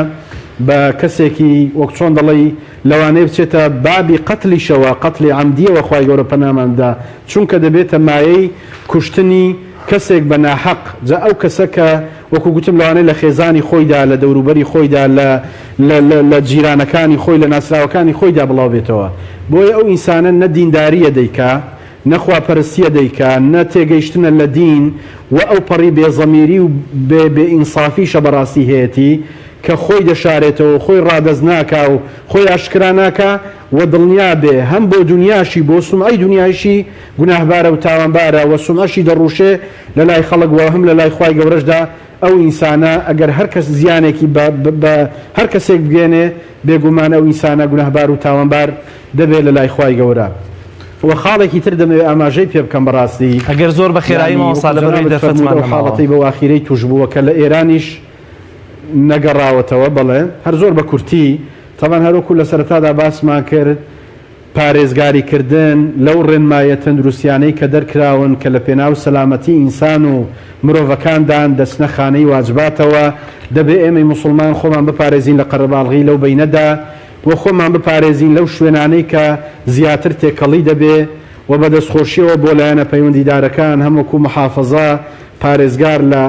بە کەسێکی وەک چۆن دەڵێی لەوانەیە بچێتە بابی قەتلیشەوە، قەتلی عەمدیەوە خوای گەورە پەنامان بدا، چونکە دەبێتە مایەی کوشتنی کەسێک بە ناحەق، جا ئەو کەسە کە وەکو گوتم لەوانەیە لە خێزانی خۆیدا، لە دەوروبەری خۆیدا، لە لە لە لە جیرانەکانی خۆی، لە ناسراوەکانی خۆیدا بڵاو بێتەوە، بۆیە ئەو ئینسانە نە دینداریە دەیکا، نە خواپەرستیە دەیکا نە تێگەیشتنە لە دین وە ئەوپەڕی بێ زەمیری و بێ بێ ئینسافیشە بەڕاستی هەیەتی کە خۆی دەشارێتەوە و خۆی ڕادەست ناکا و خۆی ئاشکرا ناکا وە دڵنیا بێ هەم بۆ دونیاشی بۆ سومعەی دونیایشی گوناهبارە و تاوانبارە وە سومعەشی دەڕوشێ لە لای خەڵک وە هەم لە لای خوای گەورەشدا ئەو ئینسانە ئەگەر هەر کەس زیانێکی بە بە هەر کەسێک بگەیەنێ بێگومان ئەو ئینسانە گوناهبار و تاوانبار دەبێت لە لای خوای گەورە. وە خاڵێکی تر دەمەوێ ئاماژەی پێ بکەم بەڕاستی ئەگەر زۆر بە خێرایی یانی مامۆستا وەکو لەبەرئەوەی جەنابت فەرمووت دەرفەتمان ئەو نەماوە. حاڵەتەی بەو ئاخیرەی توش بووە کە لە ئێرانیش نەگەڕاوەتەوە بەڵێ هەر زۆر بە کورتی تەبعەن هەر وەکو لە سەرەتادا باسمان کرد پارێزگاری کردن لەو ڕێنماییە تەندروستیانەی کە دەرکراون کە لە پێناو سەلامەتی ئینسان و مرۆڤەکاندان دەچنە خانەی واجباتەوە دەبێ ئێمەی موسڵمان خۆمان بپارێزین لە قەرەباڵغی لەو بەینەدا و خۆمان بپارێزین لەو شوێنانەی کە زیاتر تێکەڵی دەبێ و بە دەستخۆشیەوە بۆ لایەنە پەیوەندیدارەکان هەم وەکو محافەزە، پارێزگار لە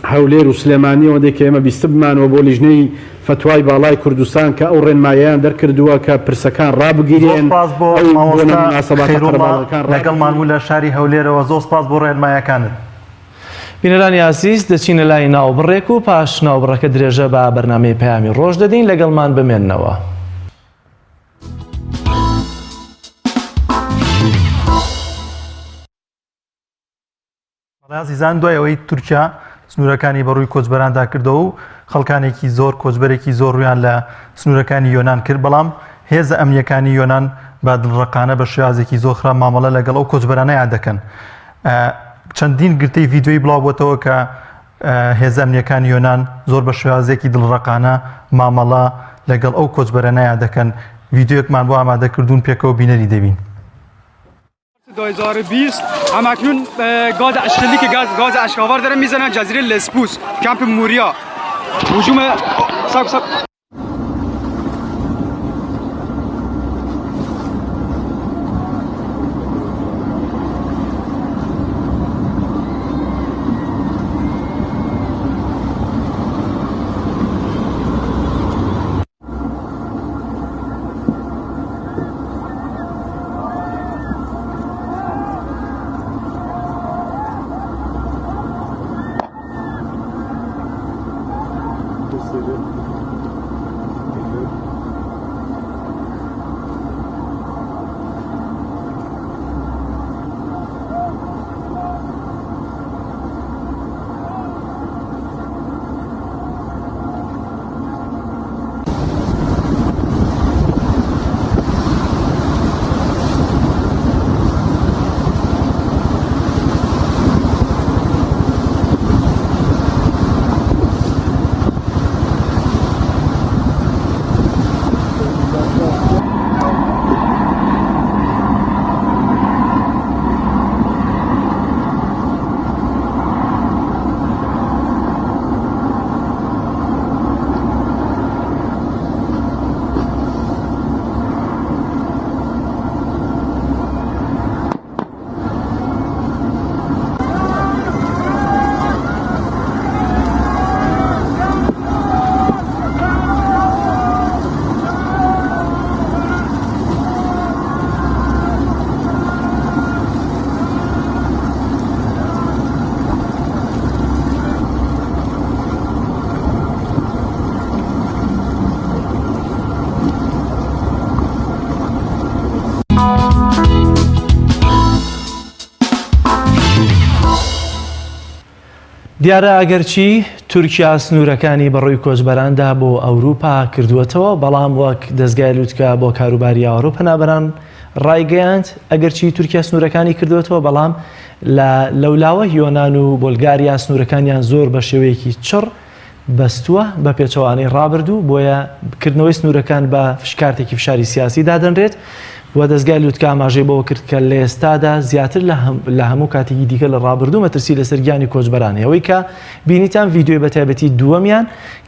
هەولێر و سلێمانی ئەوەندەی کە ئێمە بیستبمان و بۆ لیژنەی فەتوای باڵای کوردستان کە ئەو ڕێنمایەیان دەرکردووە کە پرسەکان زۆر ڕابگیرێن سپاس بۆ ئەو بۆنە مامۆستا موناسەباتە خەیروڵڵا قەرەباڵغەکان لەگەڵمان ڕابگیرێن. بوو لە شاری هەولێرەوە زۆر سپاس بۆ ڕێنمایەکانت. بینەرانی ئازیز دەچینە لای ناوبڕێک و پاش ناوبڕەکە درێژە بە بەرنامەی پەیامی ڕۆژ دەدەین لەگەڵمان بمێننەوە. ئازیزان دوای ئەوەی تورکیا سنوورەکانی بەڕووی کۆچبەراندا کردەوە و خەڵکانێکی زۆر کۆچبەرێکی زۆر ڕویان لە سنوورەکانی یۆناان کرد بەڵام هێزە ئەمنیەکانی یۆناان بە دڵڕقانە بە شێوازێکی زۆر خراپ مامەڵە لەگەڵ ئەو کۆچبەرانەیان دەکەن چەندین گرتەی ڤیدیۆیی بڵاوبووەتەوە کە هێزە ئەمنییەکانی یۆنان زۆر بە شێوازێکی دڵڕەقانە مامەڵە لەگەڵ ئەو کۆچبەرەنەیان دەکەن ڤیدیۆیەکمان بۆ ئامادە کردوون پێکەوە بینەری دەبین. 2020 هم اکنون گاز اشکلی که گاز گاز اشکاور داره میزنن جزیره لسپوس کمپ موریا هجوم سب سب دیارە ئەگەرچی تورکیا سنوورەکانی بەڕووی کۆچبەراندا بۆ ئەوروپا کردووەتەوە، بەڵام وەک دەزگای لوتکە بۆ کاروباری ئاوارە و پەنابەران ڕایگەیاند، ئەگەرچی تورکیا سنوورەکانی کردووەتەوە، بەڵام لە لەولاوە یۆنان و بۆلگاریا سنوورەکانیان زۆر بە شێوەیەکی چڕ بەستووە بە پێچەوانەی ڕابردوو، بۆیە کردنەوەی سنوورەکان بە کارتێکی فشاری سیاسی دادەنرێت و دەزگای لوتکە ئاماژەی بەوە کرد کە لە ئێستادا زیاتر لە هەموو کاتێکی دیکە لە ڕابردوو مەترسی لەسەر گیانی کۆچبەران هەیە. ئەوەی کە بینیتان ڤیدیۆی بە تایبەتی دووەمیان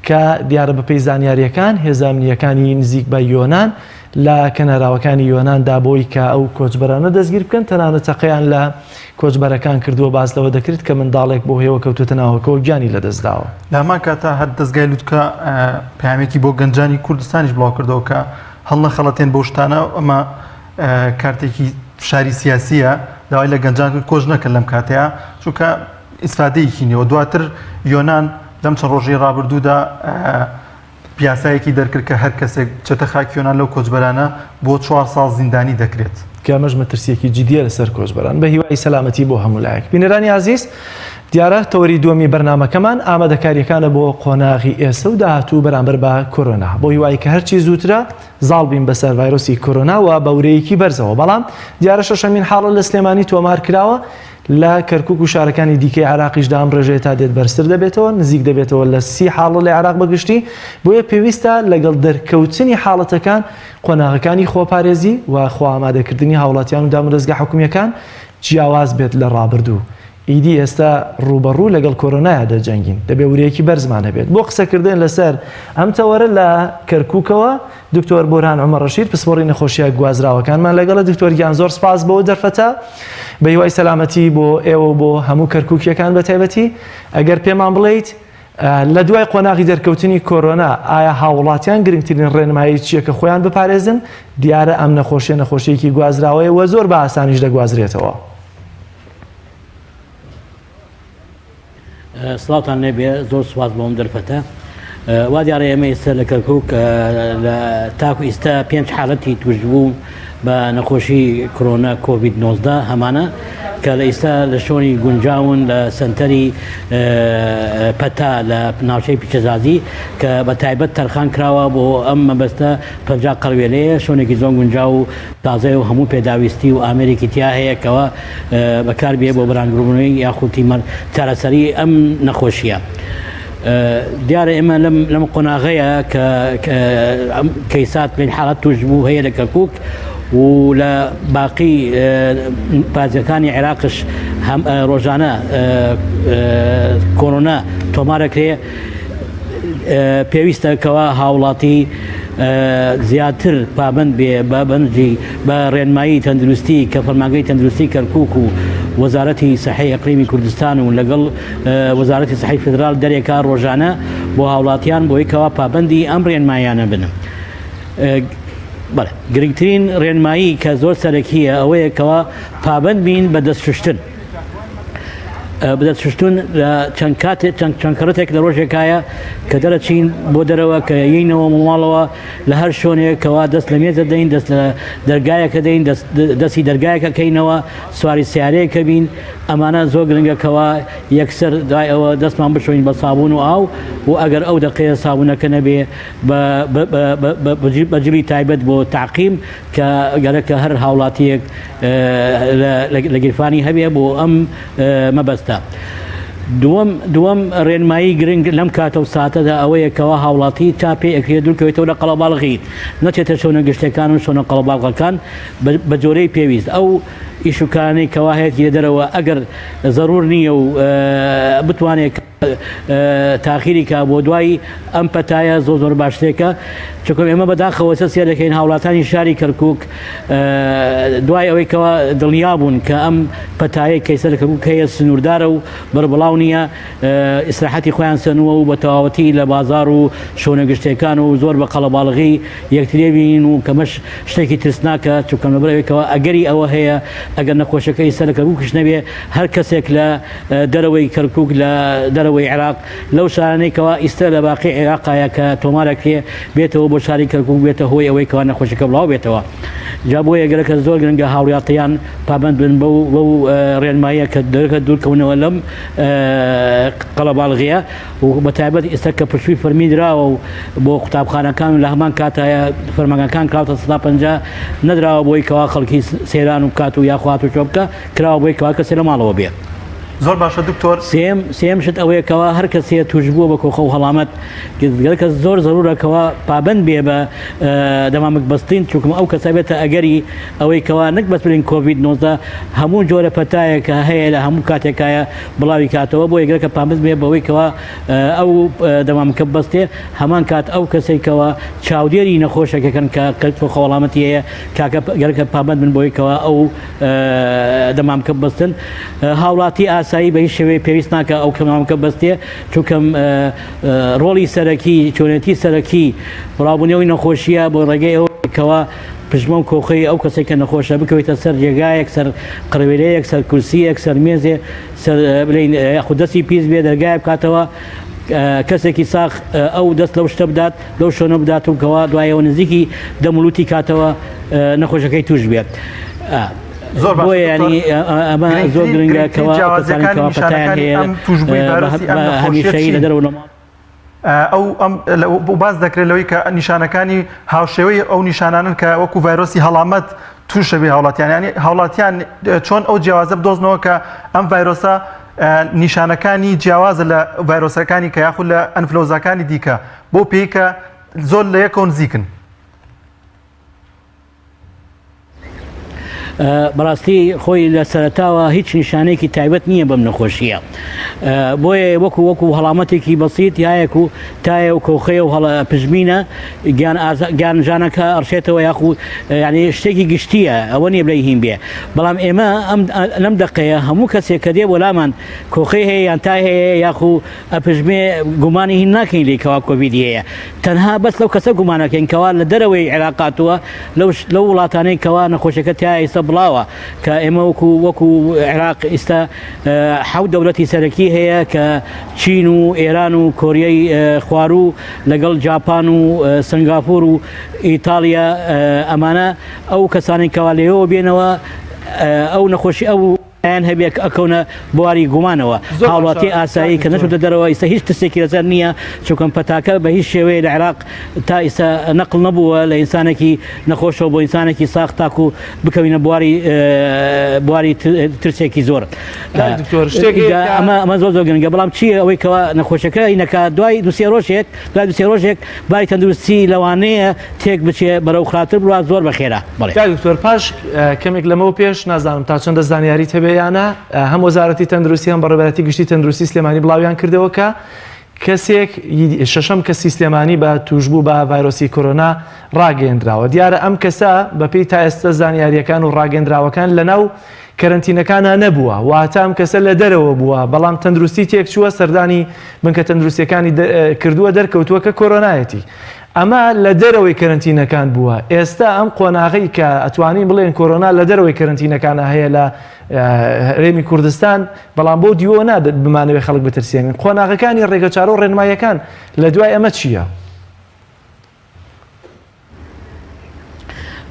کە دیارە بەپێی زانیارییەکان هێزە ئەمنییەکانی نزیک بە یۆنان لە کەناراوەکانی یۆناندا بۆی کە ئەو کۆچبەرانە دەستگیر بکەن تەنانەت تەقەیان لە کۆچبەرەکان کردووە، باس لەوە دەکرێت کە منداڵێک بەو هێوە کەوتووەتە ناوەکەوە گیانی لەدەستداوە. لە هەمان کاتدا هەر دەزگای لوتکە پەیامێکی بۆ گەنجانی کوردستانیش بڵاوکردەوە کە هەڵنەخەڵەتێن بەو شتانە، ئەمە کارتێکی فشاری سیاسییە، داوای لە گەنجان کرد کۆچ نەکەن لەم کاتەیە چونکە ئیسفادەیەکی نییە و دواتر یۆنان لەم چەند ڕۆژەی ڕابردوودا یاسایەکی دەرکرد کە هەر کەسێک بچێتە خاکی یۆنان لەو کۆچبەرانە بۆ چوار ساڵ زیندانی دەکرێت. کە ئەمەش مەترسییەکی جیدییە لەسەر کۆچبەران. بە هیوای سەلامەتی بۆ هەموو لایەک. بینەرانی ئازیز، دیارە تەوەری دووەمی بەرنامەکەمان ئامادەکارییەکانە بۆ قۆناغی ئێسە و داهاتوو بەرامبەر بە کۆرۆنا. بۆ هیوای کە هەرچی زووترە زاڵ بین بەسەر ڤایرۆسی کۆرۆنا و بە ورەیەکی بەرزەوە. بەڵام دیارە شەشەمین حاڵەت لە سلێمانی تۆمار کراوە. لە کەرکوک و شارەکانی دیکەی عێراقیشدا ئەم ڕێژەیە تا دێت بەرزتر دەبێتەوە، نزیک دەبێتەوە لە 30 حاڵەت لە عێراق بە گشتی، بۆیە پێویستە لەگەڵ دەرکەوتنی حاڵەتەکان قۆناغەکانی خۆپارێزی و خۆئامادەکردنی هاوڵاتیان و دامودەزگا حکومییەکان جیاواز بێت لە ڕابردوو. ئیدی ئێستا ڕووبەڕوو لەگەڵ کۆرۆنایا دەجەنگین، دەبێت ورەیەکی بەرزمان هەبێت. بۆ قسەکردن لەسەر ئەم تەوەرە لە کەرکوکەوە دکتۆر بورهان عومەر ڕەشید پسپۆڕی نەخۆشیە گوازراوەکانمان لەگەڵە. دکتۆر گیان زۆر سپاس بۆ دەرفەتە، بە هیوای سەلامەتی بۆ ئێوە و بۆ هەموو کەرکوکیەکان بە تایبەتی. ئەگەر پێمان بڵێیت لە دوای قۆناغی دەرکەوتنی کۆرۆنا ئایا هاوڵاتیان گرنگترین ڕێنمایی چییە کە خۆیان بپارێزن؟ دیارە ئەم نەخۆشیە نەخۆشیەکی گوازراوەیە و زۆر بە ئاسانیش دەگوازرێتەوە. سڵاوتان لێبێ زۆر سوپاس بۆ ئەم دەرفەتە وا دیارە ئێمە ئێستا لە کەرکک لە تاکو ئیستا پێنج حالەتی توشبوو بە نەخۆشی کۆرۆنا کۆڤید 19 هەمانە کە لە ئیستا لە شۆنی گونجاون لە سنتەری پەتا لە ناوچەی پیچەزازی کە بە تایبەت تەرخان کراوە بۆ ئەم مەبەستە 50 قەروێلەیە شۆنێکی زۆر گونجاو و تازەیە و هەموو پێداویستی و ئامێرێکی تیا هەیە کەوا بەکاربێ بۆ بەرانگربوونەوەی یاخود تیمار چارەسەری ئەم نەخۆشیە. دیارە ئێمە لەم لەم قۆناغەیە کە کەیسات بین حاڵەت توش بوو هەیە لە کەرکک و لە باقی پارێزگاکانی عێراقش هەم ڕۆژانە کۆرۆنا تۆمارەکرێ پێویستە کەوا هاوڵاتی زیاتر پابند بێ بە بەنجی بە ڕێنمایی تەندروستی کە فەرمانگەی تەندروستی کەرکک و وەزارەتی سەحی ئەقلیمی کوردستان و لەگەڵ وەزارەتی سەحی فدرال دەرێکا ڕۆژانە بۆ هاوڵاتیان بۆی کەوا پابندی ئەم ڕێنمایانە بن. بەڵێ گرنگترین ڕێنمایی کە زۆر سەرەکیە ئەوەیە کەوا پابند بین بە دەست شوشتن. بدەست شوشتن لە چەند کاتێک چەند چەند کەڕەتێک لە ڕۆژێکایە کە دەرەچین بۆ دەرەوە کە یینەوە ماڵەوە لە هەر شۆنێک کەوا دەست لە مێزە دەین دەست لە دەرگایەکە دەین دەستی دەرگایەکە کەینەوە سواری سیارەیەکە بین ئەمانە زۆر گرنگە کەوا یەکسەر دوای ئەوە دەستمان بشۆین بە سابوون و ئاو و ئەگەر ئەو دەقەیە سابوونەکە نەبێ بە جلی تایبەت بۆ تاقیم کە گەرەکە هەر هاوڵاتیەک لە گیرفانی هەبێ بۆ ئەم مەبەستە. دووەم دووەم ڕێنمایی گرنگ لەم کاتە و ساتەدا ئەوەیە کەوا هاوڵاتی تا پێ ئەکرێ دوورکەوێتەوە لە قەڵەباڵغی نەچێتە شوێنە گشتەکان و شوێنە قەڵەباڵغەکان بە جۆرەی پێویست ئەو ئیشوکانەی کەوا هەیەتی لە دەرەوە ئەگەر زەرور نییە و بتوانێت تاخیری کا بۆ دوای ئەم پەتایە زۆر زۆر باشترێکە چونکە ئێمە بەداخەوە سە سێ دەکەین هاوڵاتانی شاری کەرکک دوای ئەوەی کەوا دڵنیا بوون کە ئەم پەتایەی کەیسە لە کەرکک هەیە سنووردارە و بەربڵاو نییە ئیسراحەتی خۆیان سەنووە و بە تەواوەتی لە بازار و شۆنە گشتەکان و زۆر بە قەڵەباڵغی یەکترێ بین و کەمەش شتێکی ترسناکە چونکە لەبەر ئەوەی کەوا ئەگەری ئەوە هەیە ئەگەر نەخۆشەکە ئیستا لە کەرکوکیش نەبێ هەر کەسێک لە دەرەوەی کەرکوک لە دەرەوەی. دەرەوەی عێراق لەو شارانەی کەوا ئیستە لە باقی عێراقایە کە تۆمارەکرێ بێتەوە بۆ شاری کەرکوک بێتە هۆی ئەوەی کەوا نەخۆشیەکە بڵاو بێتەوە جا بۆیە گەرەکە زۆر گرنگە هاوڵاتیان پابەند بن بەو بەو ڕێنماییە کە دەرەکە دوورکەونەوە لەم قەڵەباڵغیە و بە تایبەت ئێستا کە پشووی فەرمی دراوە و بۆ قوتابخانەکان و لە هەمان کاتایە فەرمانگەکان کراوتە 150 نەدراوە بۆی کەوا خەڵکی سەیران و بکات و یاخوات و چۆ بکە کراوە بۆی کەوا کەسێ لە ماڵەوە بێ. زۆر باشە دکتۆر. سێیەم سێیەم شت ئەوەیە کەوا هەر کەسێ تووشبووە بە کۆخە و هەڵامەت گەلەکە زۆر زەرورە کەوا پابەند بێ بە دەمامک بەستین چونکم ئەو کەسە بێتە ئەگەری ئەوەی کەوا نەک بەس بڵێین کۆڤید 19 هەموو جۆرە پەتایەک کە هەیە لە هەموو کاتێکایە بڵاوی کاتەوە بۆیە گەلەکە پابەند بێ بەوەی کەوا ئەو دەمامکە ببەستێ هەمان کات ئەو کەسەی کەوا چاودێری نەخۆشەکەکەن کە کۆخە وەڵامەتی هەیە کاکە گەلەکە پابەند بن بۆی کەوا ئەو دەمامکە ببەستن هاوڵاتی ئاسایی بە هیچ شێوەیە پێویست ناکە ئەو کەمامکە بەستێ چونکەم ڕۆڵی سەرەکی چۆنێتی سەرەکی بڵاوبوونەوەی نەخۆشیە بۆ ڕێگەی ئەو کەوا پژمە و کۆخەی ئەو کەسێک کە نەخۆشە بکەوێتە سەر جێگایەک سەر قڕوێلەیەک سەر کورسیەک سەر مێزێ سەر بلین یاخود دەستی پیس بێ دەرگای بکاتەوە کەسێکی ساخ ئەو دەست لەو شتە بدات لەو شوێنە بدات و کەوا دوایەوە نزیکی دەمولوتی کاتەوە نەخۆشەکەی توش بێت. زۆر باشە بۆیە دکتۆر ینی ئەمە زۆر گرنگترین گرنگە گرنگترین کەوا ئەو کەسانەی جیاوازیەکانی کەوا پەتایان نیشانەکانی هەیە ئەم توشبووی بە ڤایرۆسی ئەم بە نەخۆشیە هەمیشەیی لە چین؟ دەرەوە لە ماڵ ئەو ئەم لە- باس دەکرێت لەوەی کە نیشانەکانی هاوشێوەی ئەو نیشانانن کە وەکو ڤایرۆسی هەڵامەت تووشە بێ هاوڵاتیان یانی هاوڵاتیان چۆن ئەو جیاوازە بدۆزنەوە کە ئەم ڤایرۆسە نیشانەکانی جیاوازە لە ڤایرۆسەکانی کە یاخود لە ئەنفلۆزاکانی دیکە بۆ پێی کە زۆر لە یەکەوە نزیکن. بەڕاستی خۆی لە سەرەتاوە هیچ نیشانەیەکی تایبەت نییە بەم نەخۆشیە بۆیە وەکو وەکو هەڵامەتێکی بەسیت یایەک و تایە و کۆخەیە و هەڵە پژمینە گیان گیان ژانەکە ئەڕشێتەوە یاخو ینی شتێکی گشتیە ئەوە نییە بڵێ هین بێ بەڵام ئێمە ئەم لەم دقەیە هەموو کەسێک کە دێ بۆ لامان کۆخەی هەیە یان تای هەیە یاخو ئەپژمێ گومانی هین ناکەین لێی کەوا کۆڤیدی هەیە تەنها بەس لەو کەسە گومانەکەین کەوا لە دەرەوەی عێراق هاتووە لەو لەو وڵاتانەی کەوا نەخۆشیەکە تیا ئیستا بڵاوە کە ئێمە وەکو وەکو عێراق ئیستا حەوت دەولەتی سەرەکی هەیە کە چین و ئێران و کۆریای خواروو لەگەڵ جاپان و سنگافور و ئیتاڵیا ئەمانە ئەو کەسانەی کەوا لێوە بێنەوە ئەو نەخۆشی ئەو یان هەبێ کە ئەکەونە بواری گومانەوە. زۆر باشە هاوڵاتی کاک ئاسایی کە دکتۆر. نەچۆتە دەرەوە ئیستا هیچ ترسێکی لەسەر نییە چونکە پەتاکە بە هیچ شێوەیە لە عێراق تا ئیستا نەقڵ نەبووە لە ئینسانێکی نەخۆشەوە بۆ ئینسانێکی ساغ تاکو بکەوینە بواری بواری ترسێکی زۆر. کاک دکتۆر شتێک هەیە جا کە ئەمە ئەمە زۆر زۆر گرنگە بەڵام چییە ئەوەی کەوا نەخۆشەکە هینەکە دوای دوو سێ ڕۆژێک دوای دوو سێ ڕۆژێک باری تەندروستی لەوانەیە تێک بچێ بەرەو خراپتر بڕوا زۆر بە خێرا بەڵێ. کاک دکتۆر پاش کەمێک لەمەو پێش نازانم تا چەندە زانیاریت هەبێ یا نا هەم وەزارەتی تەندروستی هەم بەڕێوەبەرایەتی گشتی تەندروستی سلێمانی بڵاویان کردەوە کە کەسێک شەشەم کەسی سلێمانی بە توشبوو بە ڤایرۆسی کۆرۆنا ڕاگەیەندراوە دیارە ئەم کەسە بەپێی تا ئێستا زانیاریەکان و ڕاگەندراوەکان لەناو کەرەنتینەکانا نەبووە، واتە ئەم کەسە لە دەرەوە بووە، بەڵام تەندروستی تێکچووە، سەردانی بنکە تەندروستیەکانی کردووە، دەرکەوتووە کە کۆرۆنایەتی. ئەمە لە دەرەوەی کەرەنتینەکان بووە. ئێستا ئەم قۆناغەی کە ئەتوانین بڵێن کۆرۆنا لە دەرەوەی کەرەنتینەکانە هەیە لە هەرێمی کوردستان، بەڵام بەو دیوەوە نا بمانەوێ خەڵک بترسێنین. قۆناغەکانی ڕێگەچارە و ڕێنماییەکان لە دوای ئەمە چییە؟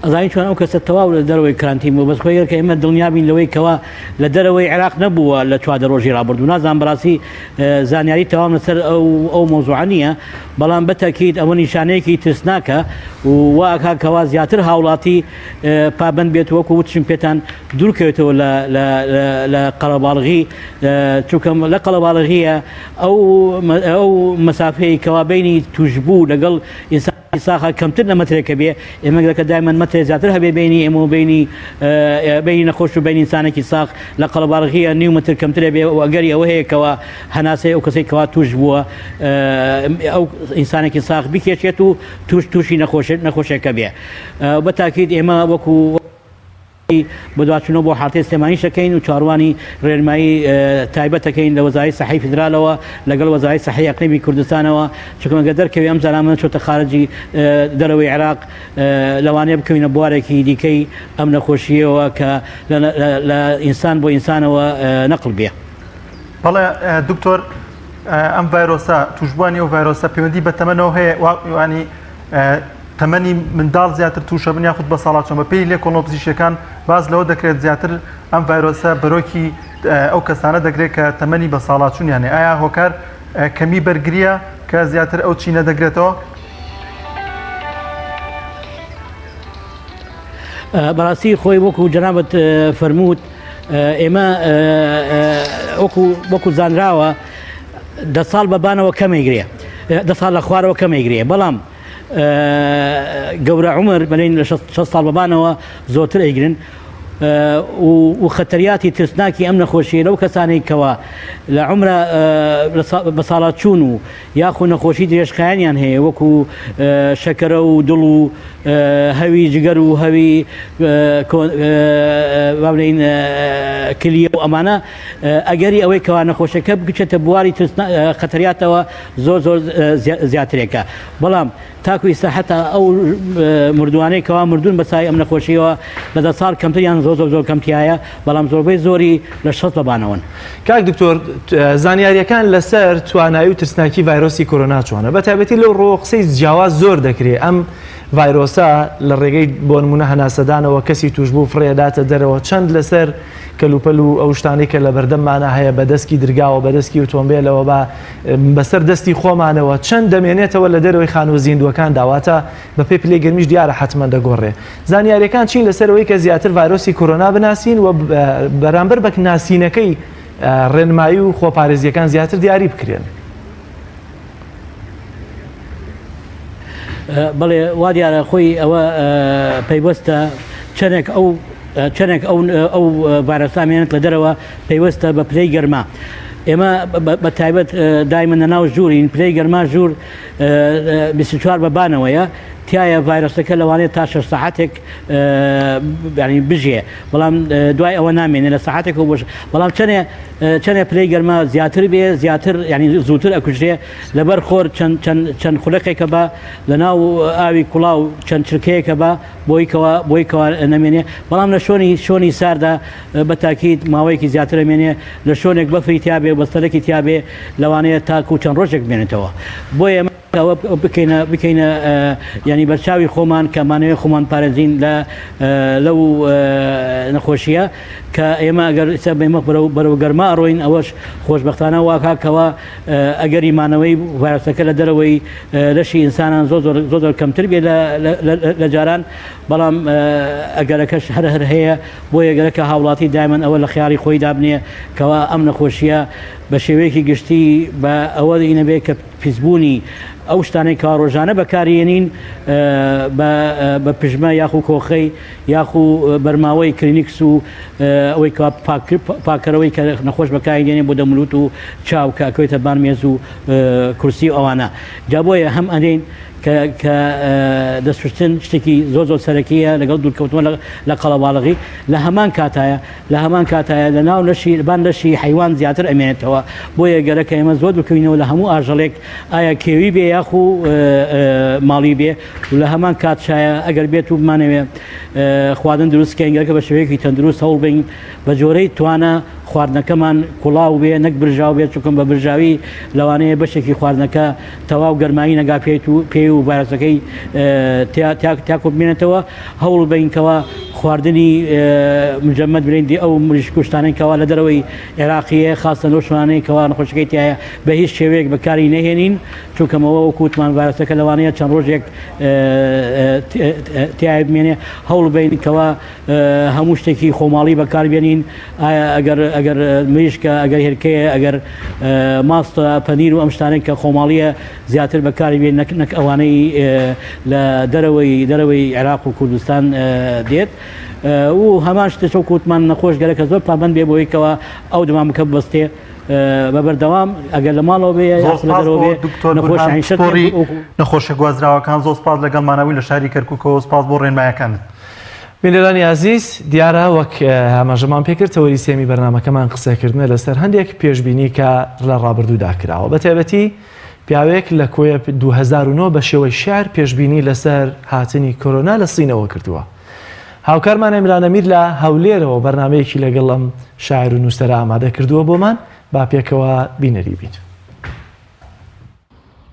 ئەزانی چۆن ئەو کەسە تەواو لە دەرەوەی کرانتین بوو بەس خۆی کە ئێمە دڵنیا بین لەوەی کەوا لە دەرەوەی عێراق نەبووە لە 14 ڕۆژی ڕابردوو نازان بەڕاستی زانیاری تەواو لەسەر ئەو ئەو مۆزوعە نییە بەڵام بەتەکیید ئەوە نیشانەیەکی ترسناکە و واکا کەوا زیاتر هاوڵاتی پابند بێت وەکو وتشم پێتان دوورکەوێتەوە لە لە قەرەباڵغی چونکە لە قەڵەباڵغیە ئەو ئەو مەسافەی کەوا بینی توشبوو لەگەڵ ئینسانی ساخە کەمتر لە مەترێکە بێ ئێمە گەرەکە دایمەن مەترێ زیاتر هەبێ بینی ئێمە و بینی بینی نەخۆش و بینی ئینسانێکی ساخ لە قەڵەباڵغیە نیو مەتر کەمترە بێ و ئەگەری ئەوە هەیە کەوا هەناسەی ئەو کەسەی کەوا توش بووە ئەو ئینسانێکی ساخ بکێشێت و توش تووشی نەخۆش نەخۆشێکە بێ بە تاکید ئێمە وەکو بەدواچوونەوە بۆ حاڵەتی سلێمانیش دەکەین و چاوەڕوانی ڕێنمایی تایبەت دەکەین لە وەزارەتی سەحەی فیدرالەوە لەگەڵ وەزارەتی سەحەی ئەقلیمی کوردستانەوە، چونکە ئەگەر دەرکەوێ ئەم زەلامە چۆتە خارجی دەرەوەی عێراق لەوانەیە بکەوینە بوارێکی دیکەی ئەم نەخۆشییەوە کە لە ئینسان بۆ ئینسانەوە نەقڵ بێ. بەڵێ دکتۆر. ئەم ڤایرۆسە توشبووانی ئەو ڤایرۆسە پەیوەندی بە تەمەنەوە هەیە وانی تەمەنی منداڵ زیاتر تووشە بن یاخود بە ساڵاچۆن بە پێی لێکۆڵنەوە پزیشکیەکان باس لەوە دەکرێت زیاتر ئەم ڤایرۆسە بەرۆکی ئەو کەسانە دەگرێت کە تەمەنی بە ساڵاچوونیان هەیە ئایا هۆکار کەمی بەرگریە کە زیاتر ئەو چینە دەگرێتەوە؟ بەڕاستی خۆی وەکو جەنابەت فەرمووت ئێمە وەکو وەکو زانراوە دە ساڵ بە بانەوە کەمەیگرێ دە ساڵ لە خوارەوە کەمەیگرێ بەڵام گەورە عمر بەلین لە 6 ساڵ بەبانەوە زۆرتر ئەیگرن و خەتەریاتی ترسناکی ئەم نەخۆشیە لەو کەسانەی کەوا لە عمرە بە ساڵاچوون و یاخو نەخۆشی درێژخایەنیان هەیە وەکو شەکەرە و دڵ و هەوی جگەر و هەوی بابلین کلیە و ئەمانە ئەگەری ئەوەی کەوا نەخۆشەکە بچێتە بواری خەتەریاتەوە زۆر زۆر زیاترێکە بەڵام تاکو ئیستا حتا ئەو مردووانەی کەوا مردوون بە سای ئەم نەخۆشیەوە لە دە ساڵ کەمتر یان زۆر زۆر زۆر کەم تایە بەڵام زۆربەی زۆری لە شەست بەبانەوەن. کاک دکتۆر زانیاریەکان لەسەر توانایی و ترسناکی ڤایرۆسی کۆرۆنا چۆنە بە تایبەتی لەو ڕۆ قسەی جیاواز زۆر دەکرێ ئەم ڤایرۆسە لە ڕێگەی بۆ نمونە هەناسەدانەوە کەسی توشبوو فڕێداتە دەرەوە چەند لەسەر کەلوپەل و ئەو شتانەی کە لە بەردەممانە هەیە بە دەستکی درگاوە بە دەستکی ئۆتۆمبێلەوە بە بەسەر دەستی خۆمانەوە چەند دەمێنێتەوە لە دەرەوەی خانووە زیندووەکاندا واتە بەپێی پلەی گەرمیش دیارە حەتمەن دەگۆڕێ زانیاریەکان چین لەسەر ئەوەی کە زیاتر ڤایرۆسی کۆرۆنا بناسین و بەرامبەر بە ناسینەکەی ڕێنمایی و خۆپارێزیەکان زیاتر دیاری بکرێن. بەڵێ وا دیارە خۆی ئەوە پەیوەستە چەندێک ئەو چەندێک ئەو ئەو ڤایرۆسە مێنێت لە دەرەوە پەیوەستە بە پلەی گەرما ئێمە بە تایبەت دایمە لە ناو ژوورین پلەی گەرما ژوور 24 بە بانەوەیە تایە ڤایرۆسەکە لەوانەیە تا 6 ساعتێک ینی بژێ بەڵام دوای ئەوە نامێنێ لە ساعتێک و بۆش بەڵام چەنێ چەنێ پلەی گەرما زیاتر بێ زیاتر ینی زووتر ئەکوژرێ لەبەر خۆر چەند چەند چەند خولەکێکە بە لەناو ئاوی کوڵاو چەند چرکەیەکە بە بۆی کەوا بۆی کەوا نەمێنێ بەڵام لە شۆنی شۆنی ساردا بە تاکید ماوەیەکی زیاتر ئەمێنێ لە شۆنێک بەفری تیابێ و بەستەلەکی تیابێ لەوانەیە تاکو چەند ڕۆژێک بمێنێتەوە بۆیە ئەوە بکەینە بکەینە ینی بەرچاوی خۆمان کە مانەوەی خۆمان پارێزین لە لەو نەخۆشیە کە ئێمە ئەگەر ئێستا بێمە بەرەو بەرەو گەرما ئەڕۆین ئەوەش خۆشبەختانە واکا کەوا ئەگەری مانەوەی ڤایرۆسەکە لە دەرەوەی لەشی ئینسانان زۆر زۆر زۆر زۆر کەمتر بێ لە جاران بەڵام ئەگەرەکەش هەر هەر هەیە بۆیە گەرەکە هاوڵاتی دایمەن ئەوە لە خیاڵی خۆی دابنێ کەوا ئەم نەخۆشیە بە شێوەیەکی گشتی بە ئەوە ئینەبێ کە پیسبوونی ئەو شتانەی کە ڕۆژانە بەکاریێنین بە پژمە یاخو کۆخەی یاخو بەرماوەی کرینیکس و ئەوەی کە پاکەرەوەی کە نەخۆش بەکاری دێنێ بۆ دەمولوت و چاو کە ئەکەوێتە بان مێز و کورسی و ئەوانە جا بۆیە هەم ئەنێین کە کە دەستشتن شتێکی زۆر زۆر سەرەکیە لەگەڵ دوورکەوتنەوە لە قەڵەباڵغی لە هەمان کاتایە لە هەمان کاتایە لە ناو لەشی بان لەشی حیوان زیاتر ئەمێنێتەوە بۆیە گەرەکە ئێمە زۆر دوورکەوینەوە لە هەموو ئاژەڵێک ئایا کێوی بێ یاخو ماڵی بێ و لە هەمان کات شایە ئەگەر بێت و بمانەوێ خواردن دروست کەین گەرەکە بە شێوەیەکی تەندروست هەوڵ بین بە جۆرەی توانا خواردنەکەمان کوڵاو بێ نەک برژاو بێت چونکە بە برژاوی لەوانەیە بەشێکی خواردنەکە تەواو گەرمایی نەگا پێیت و پێی و ڤایرۆسەکەی تاکو بمێنێتەوە هەوڵ بین کەوا خواردنی مجەمەد بلین دی ئەو مریشک و شتانەی کەوا لە دەرەوەی عێراقیە خاستە لەو شوانەی کەوا نەخۆشەکەی تایە بە هیچ شێوەیەک بەکاری نەهێنین چونکەمەوە وەکو وتمان ڤایرۆسەکە لەوانەیە چەند ڕۆژێک تایە بمێنێ هەوڵ بین کەوا هەموو شتێکی خۆماڵی بەکاربێنین ئایا ئەگەر ئەگەر مریشکە ئەگەر هێلکەیە ئەگەر ماستە پەنیر و ئەم شتانەی کە خۆماڵیە زیاتر بەکاری بێن نەک نەک ئەوانەی لە دەرەوەی دەرەوەی عێراق و کوردستان دێت و هەمان شتە چۆکوتمان نەخۆش گەرەکە زۆر پابند بێ بۆی کەەوە ئەو دمامکە ببەستێ بە بەردەوام ئەگەر لە ماڵەوە بێ زۆر سپاس بۆ دکتۆر بورهان پسپۆڕی نەخۆشە گوازراوەکان زۆر سپاس لەگەڵمانەوەی لە شاری کەرکوکەوە سپاس بۆ ڕێنمایەکانت. بینەرانی ئازیز دیارە وەک ئاماژەمان پێکرد تەوەری سێمی بەرنامەکەمان قسەکردنە لەسەر هەندێک پێشبینی کە لە ڕابردوودا کراوە بە تایبەتی پیاوێک لە کۆیە 2009 بە شێوەی شعر پێشبینی لەسەر هاتنی کۆرۆنا لە سینەوە کردووە. هاوکارمان ئیمران ئەمیر لە هەولێرەوە بەرنامەیەکی لەگەڵ ئەم شاعر و نووسەرە ئامادە کردووە بۆمان با پێکەوە بینەری بین.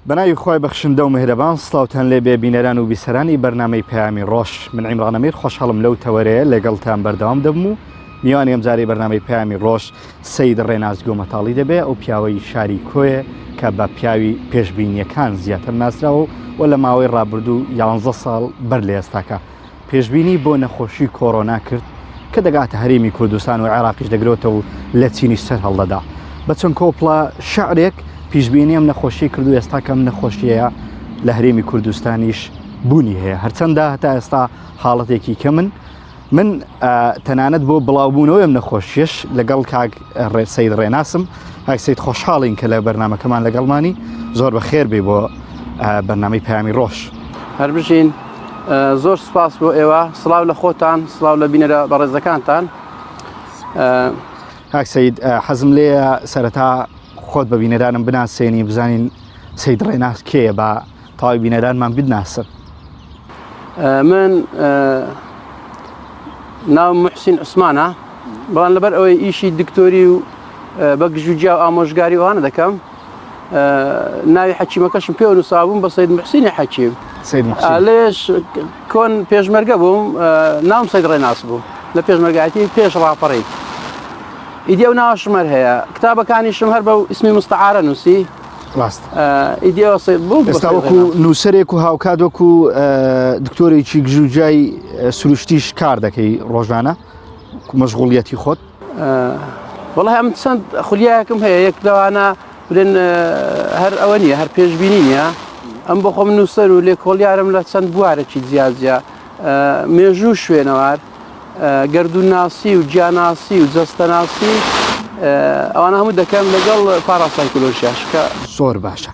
بەناوی خوای بەخشندە و میهرەبان سڵاوتان لێ بێ بینەران و بیسەرانی بەرنامەی پەیامی ڕۆژ من عیمران ئەمیر خۆشحاڵم لەو تەوەرەیە لەگەڵتان بەردەوام دەبم و میوانی ئەمجارەی بەرنامەی پەیامی ڕۆژ سەید ڕێناس گۆمەتاڵی دەبێ ئەو پیاوەی شاری کۆیە کە بە پیاوی پێشبینیەکان زیاتر ناسراوە و لە ماوەی ڕابردوو یانزە ساڵ بەر لە ئێستاکە پێشبینی بۆ نەخۆشی کۆرۆنا کرد کە دەگاتە هەرێمی کوردستان و عێراقیش دەگرێتەوە و لە چینیش سەر هەڵدەدا. بە چەند کۆپڵە شعرێک پیشبینی ئەم نەخۆشیەی کرد و ئێستا کە ئەم نەخۆشیەیە لە هەرێمی کوردستانیش بوونی هەیە هەرچەندە هەتا ئێستا حاڵەتێکی کەمن من تەنانەت بۆ بڵاوبوونەوەی ئەم نەخۆشیەش لەگەڵ کاک سەید ڕێناسم کاک سەید خۆشحاڵین کە لە بەرنمەکەمان لەگەڵمانی زۆر بە خێر بێ بۆ بەرنامەی پەیامی ڕۆژ. هەر بژین زۆر سپاس بۆ ئێوە سڵاو لە خۆتان سڵاو لە بینەرە بەڕێزەکانتان. کاک سەید حەزم لێیە سەرەتا خۆت بە بینەرانم بناسێنی بزانین سەید ڕێناس کێیە با تەواوی بینەرانمان بناسن. من ناوم محسین عوسمانە بەڵام لەبەر ئەوەی ئیشی دکتۆری و بە گژوگیا و ئامۆژگاری ئەوانە دەکەم ناوی حەکیمەکەشم پێوە نووسابووم بە سید محسینی حەکیم لێش کۆن پێشمەرگە بووم ناوم سید ڕێناس بوو لە پێشمەرگایەتی پێش ڕاپەڕی ئیدی ئەو ناوەشم هەر هەیە کتابەکانیشم هەر بە ئیسمی مستعارە نووسی ڕاست ئیدی ئەوە سید بوو ئێستا وەکو نووسەرێک و هاوکات وەکو دکتۆرێکی گژوگیای سروشتیش کار دەکەی ڕۆژانە مەشغوڵیەتی خۆت وەڵی ئەم چەند خولیایەکم هەیە یەک لەوانە بلێن هەر ئەوە نییە هەر پێشبینی نییە ئەم بۆ خۆم نووسەر و لێکۆڵیارم لە چەند بوارێکی جیاجیا مێژوو شوێنەوار گردوناسی و گیاناسی و جەستەناسی ئەوانە هەموو دەکەم لەگەڵ پاراسایکۆلۆژیاش کە زۆر باشە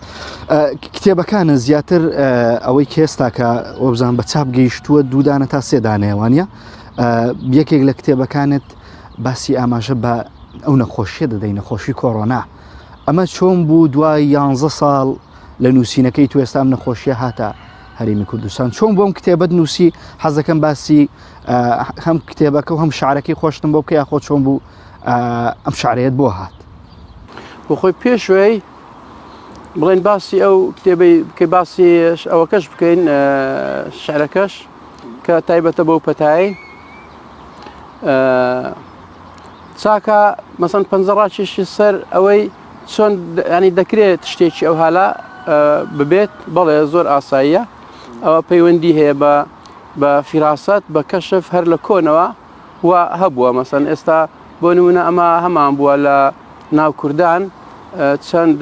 کتێبەکانە زیاتر ئەوەی کێستاکە وەبزان بە چاپ گەیشتووە دوودانە تا سێدانەیەوانە یەکێک لە کتێبەکانت باسی ئاماژە بە ئەو نەخۆشیە دەدەی نەخۆشی کۆرۆنا ئەمە چۆن بوو دوای یانزە ساڵ لە نووسینەکەی تو ئێستا ئەم نەخۆشیە هاتە هەرێمی کوردستان چۆن بۆم کتێبەت نووسی حەزەکەم باسی هەم کتێبەکە و هەم شارەکەی خۆشتم بۆ بکە یاخۆ چۆن بوو ئەم شارەیەت بۆ هات بۆ خۆی پێشوەی بڵێن باسی ئەو کتێبەی بکەی باسی ئەوەکەش بکەین شعرەکەش کە تایبەتە بەو پەتای چاکە مەسەن پەنجە ڕاکێشی سەر ئەوەی چۆن ینی دەکرێت شتێکی ئەو هالا ببێت بەڵێ زۆر ئاساییە ئەوە پەیوەندی هەیە بە بە فیراسەت بە کەشف هەر لە کۆنەوە و هەبووە مەسەن ئێستا بۆ نمونە ئەمە هەمان بووە لە ناو کوردان چەند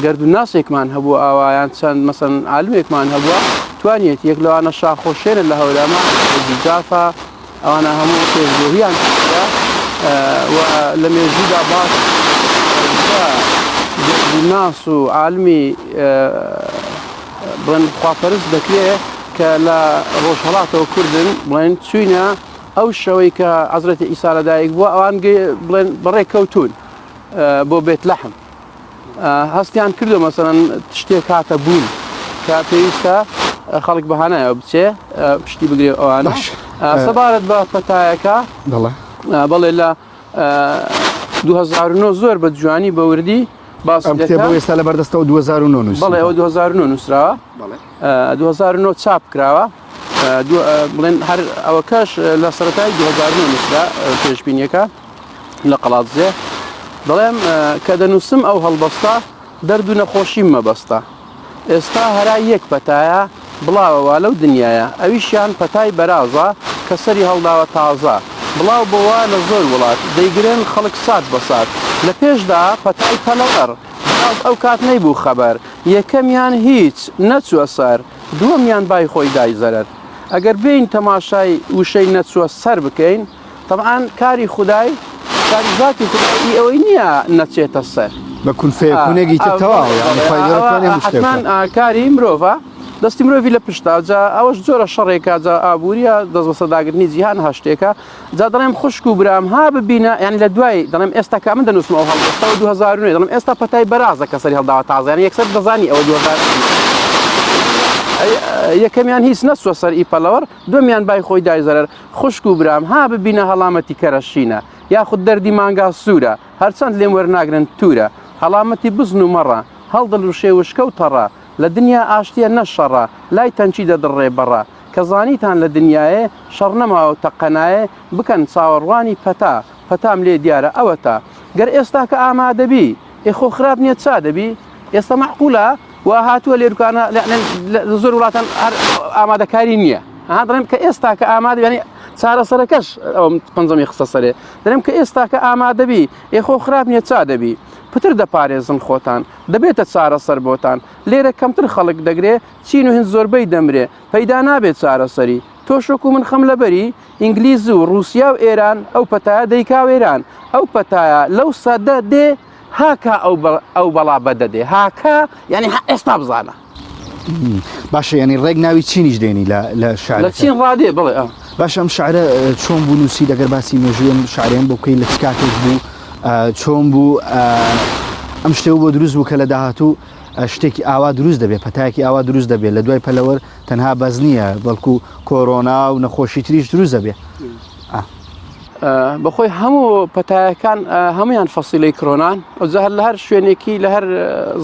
گردوناسێکمان هەبوو ئاوایان چەند مەسەن عالمێکمان هەبووە توانیت یەک لەوانە شاخۆشێنە لە هەوراما جافا ئەوانە هەموو پێشگۆییان کردووە و لە مێژوودا باس گردوناس و عالمی بڵێن خواپەرست دەکرێ کە لە ڕۆژهەڵاتەوە کوردن بڵێن چوینە ئەو شەوەی کە حەزرەتی عیسا لەدایک بووە ئەوان بڵێن بەڕێ کەوتون بۆ بێت لەحم هەستیان کردو مەسەن شتێک هاتە بوون کە پێویستە خەڵک بەهانایەوە بچێ پشتی بگرێ ئەوانە سەبارەت بە پەتایەکە بەڵێ لە 2009 زۆر بە جوانی بە وردی باس ئێستا لە بەردەستەوە 2009 بەڵێ ئەوە 2009 نووسراوە 2009 چاپ کراوە بڵێن هەر ئەوەکەش لە سەرەتای 2009 نووسرا پێشبینیەکە لە قەڵادزێ دەڵێم کە دەنووسم ئەو هەڵبەستە دەرد و نەخۆشیم مەبەستە ئێستا هەرای یەک پەتایە بڵاوەوە لەو دنیاە ئەویشیان پەتای بەرازە کە سەری هەڵداوە تازە بڵاو بۆوە لە زۆر وڵات دەیگرن خەڵک سات بە سات لە پێشدا پەتای پەلەوەر بەراز ئەو کات نەیبوو خەبەر یەکەمیان هیچ نەچووە سەر دووەمیان بای خۆی دای زەرەر. ئەگەر بێین تەماشای وشەی نەچووە سەر بکەین، تەبعەن کاری خودای، کاری زاتی خودای ئی ئەوەی نییە نەچێتە سەر. بە کون فەیەکونێک ئیتر تەواوە، یانی خوای گەورە توانی هەموو شتێک بکات. حەتمەن کاری مرۆڤە، دەستی مرۆڤی لە پشتە، جا ئەوەش جۆرە شەڕێکە، جا ئابوورییە، دەستبەسەرداگرتنی جیهان هەر شتێکە. جا دەڵێم خوشک و برام ها ببینە یانی لە دوای دەڵێم ئێستا کە من دەنووسم ئەو هەڵبەستەوە 2009 دەڵێم ئێستا پەتای بەرازە کە سەری هەڵداوە تازە یانی یەکسەر دەزانی ئەوە 2000 یەکەمیان هیچ نەچووە سەر ئی پەلەوەڕ دومیان بای خۆی دای زەرەر خوشک و برام ها ببینە هەڵامەتی کەرەشینە یاخود دەردی مانگا سوورە هەرچەند لێم وەرناگرن توورە هەڵامەتی بزن و مەڕە. هەڵدەلوشێ وشکە و تەڕە لە دنیا ئاشتیە نە شەڕە لای تەنکی دەدڕڕێ بەڕە کە زانیتان لە دنیایێ شەڕ نەماوە و تەقە نایێ بکەن چاوەڕوانی پەتا پەتام لێ دیارە ئەوەتا گەر ئێستاکە ئامادەبی ئێ خۆ خراپ نیە چا دەبی ئێستا مەعقولە وا هاتووە لێرکانە لە زۆر وڵاتان هەر ئامادەکاری نییە ها دەڵێم کە ئێستا کە ئامادە یعنی چارەسەرەکەش ئەوم پەنجەمی خستە سەرێ دەڵێم کە ئێستا کە ئامادەبی ئێ خۆ خراپ نیە چا دەبی پتر دەپارێزن خۆتان دەبێتە چارەسەر بۆتان لێرە کەمتر خەڵک دەگرێ چین و هند زۆربەی دەمرێ پەیدا نابێت چارەسەری تۆش وەکو من خەم لەبەری ئینگلیز و ڕوسیا و ئێران ئەو پەتایە دەیکا وێران ئەو پەتایە لەو سەدە دێ هاکا ئەو بەڵا بەدە دێ هاکا یعنی ئێستا بزانە. باشە یعنی ڕێک ناوی چینیش دێنی لە لە شعر لە چین ڕادێ بڵێ ئە. باشە ئەم شعرە چۆن بوو نووسی دەگەر باسی مێژووی ئەم شعرەیان بۆ بکەی لە چ کاتێک بوو چۆن بوو ئەم شتەوە بۆ دروست بوو کە لە داهاتوو شتێکی ئاوا دروست دەبێت پەتایەکی ئاوا دروست دەبێت لە دوای پەلەوەر تەنها بەس نییە بەڵکو کۆرۆنا و نەخۆشی تریش دروست دەبێت. بەخۆی هەموو پەتایەکان هەمویان فەسیلەی کرۆنان ئەوجا هەر لە هەر شوێنێکی لە هەر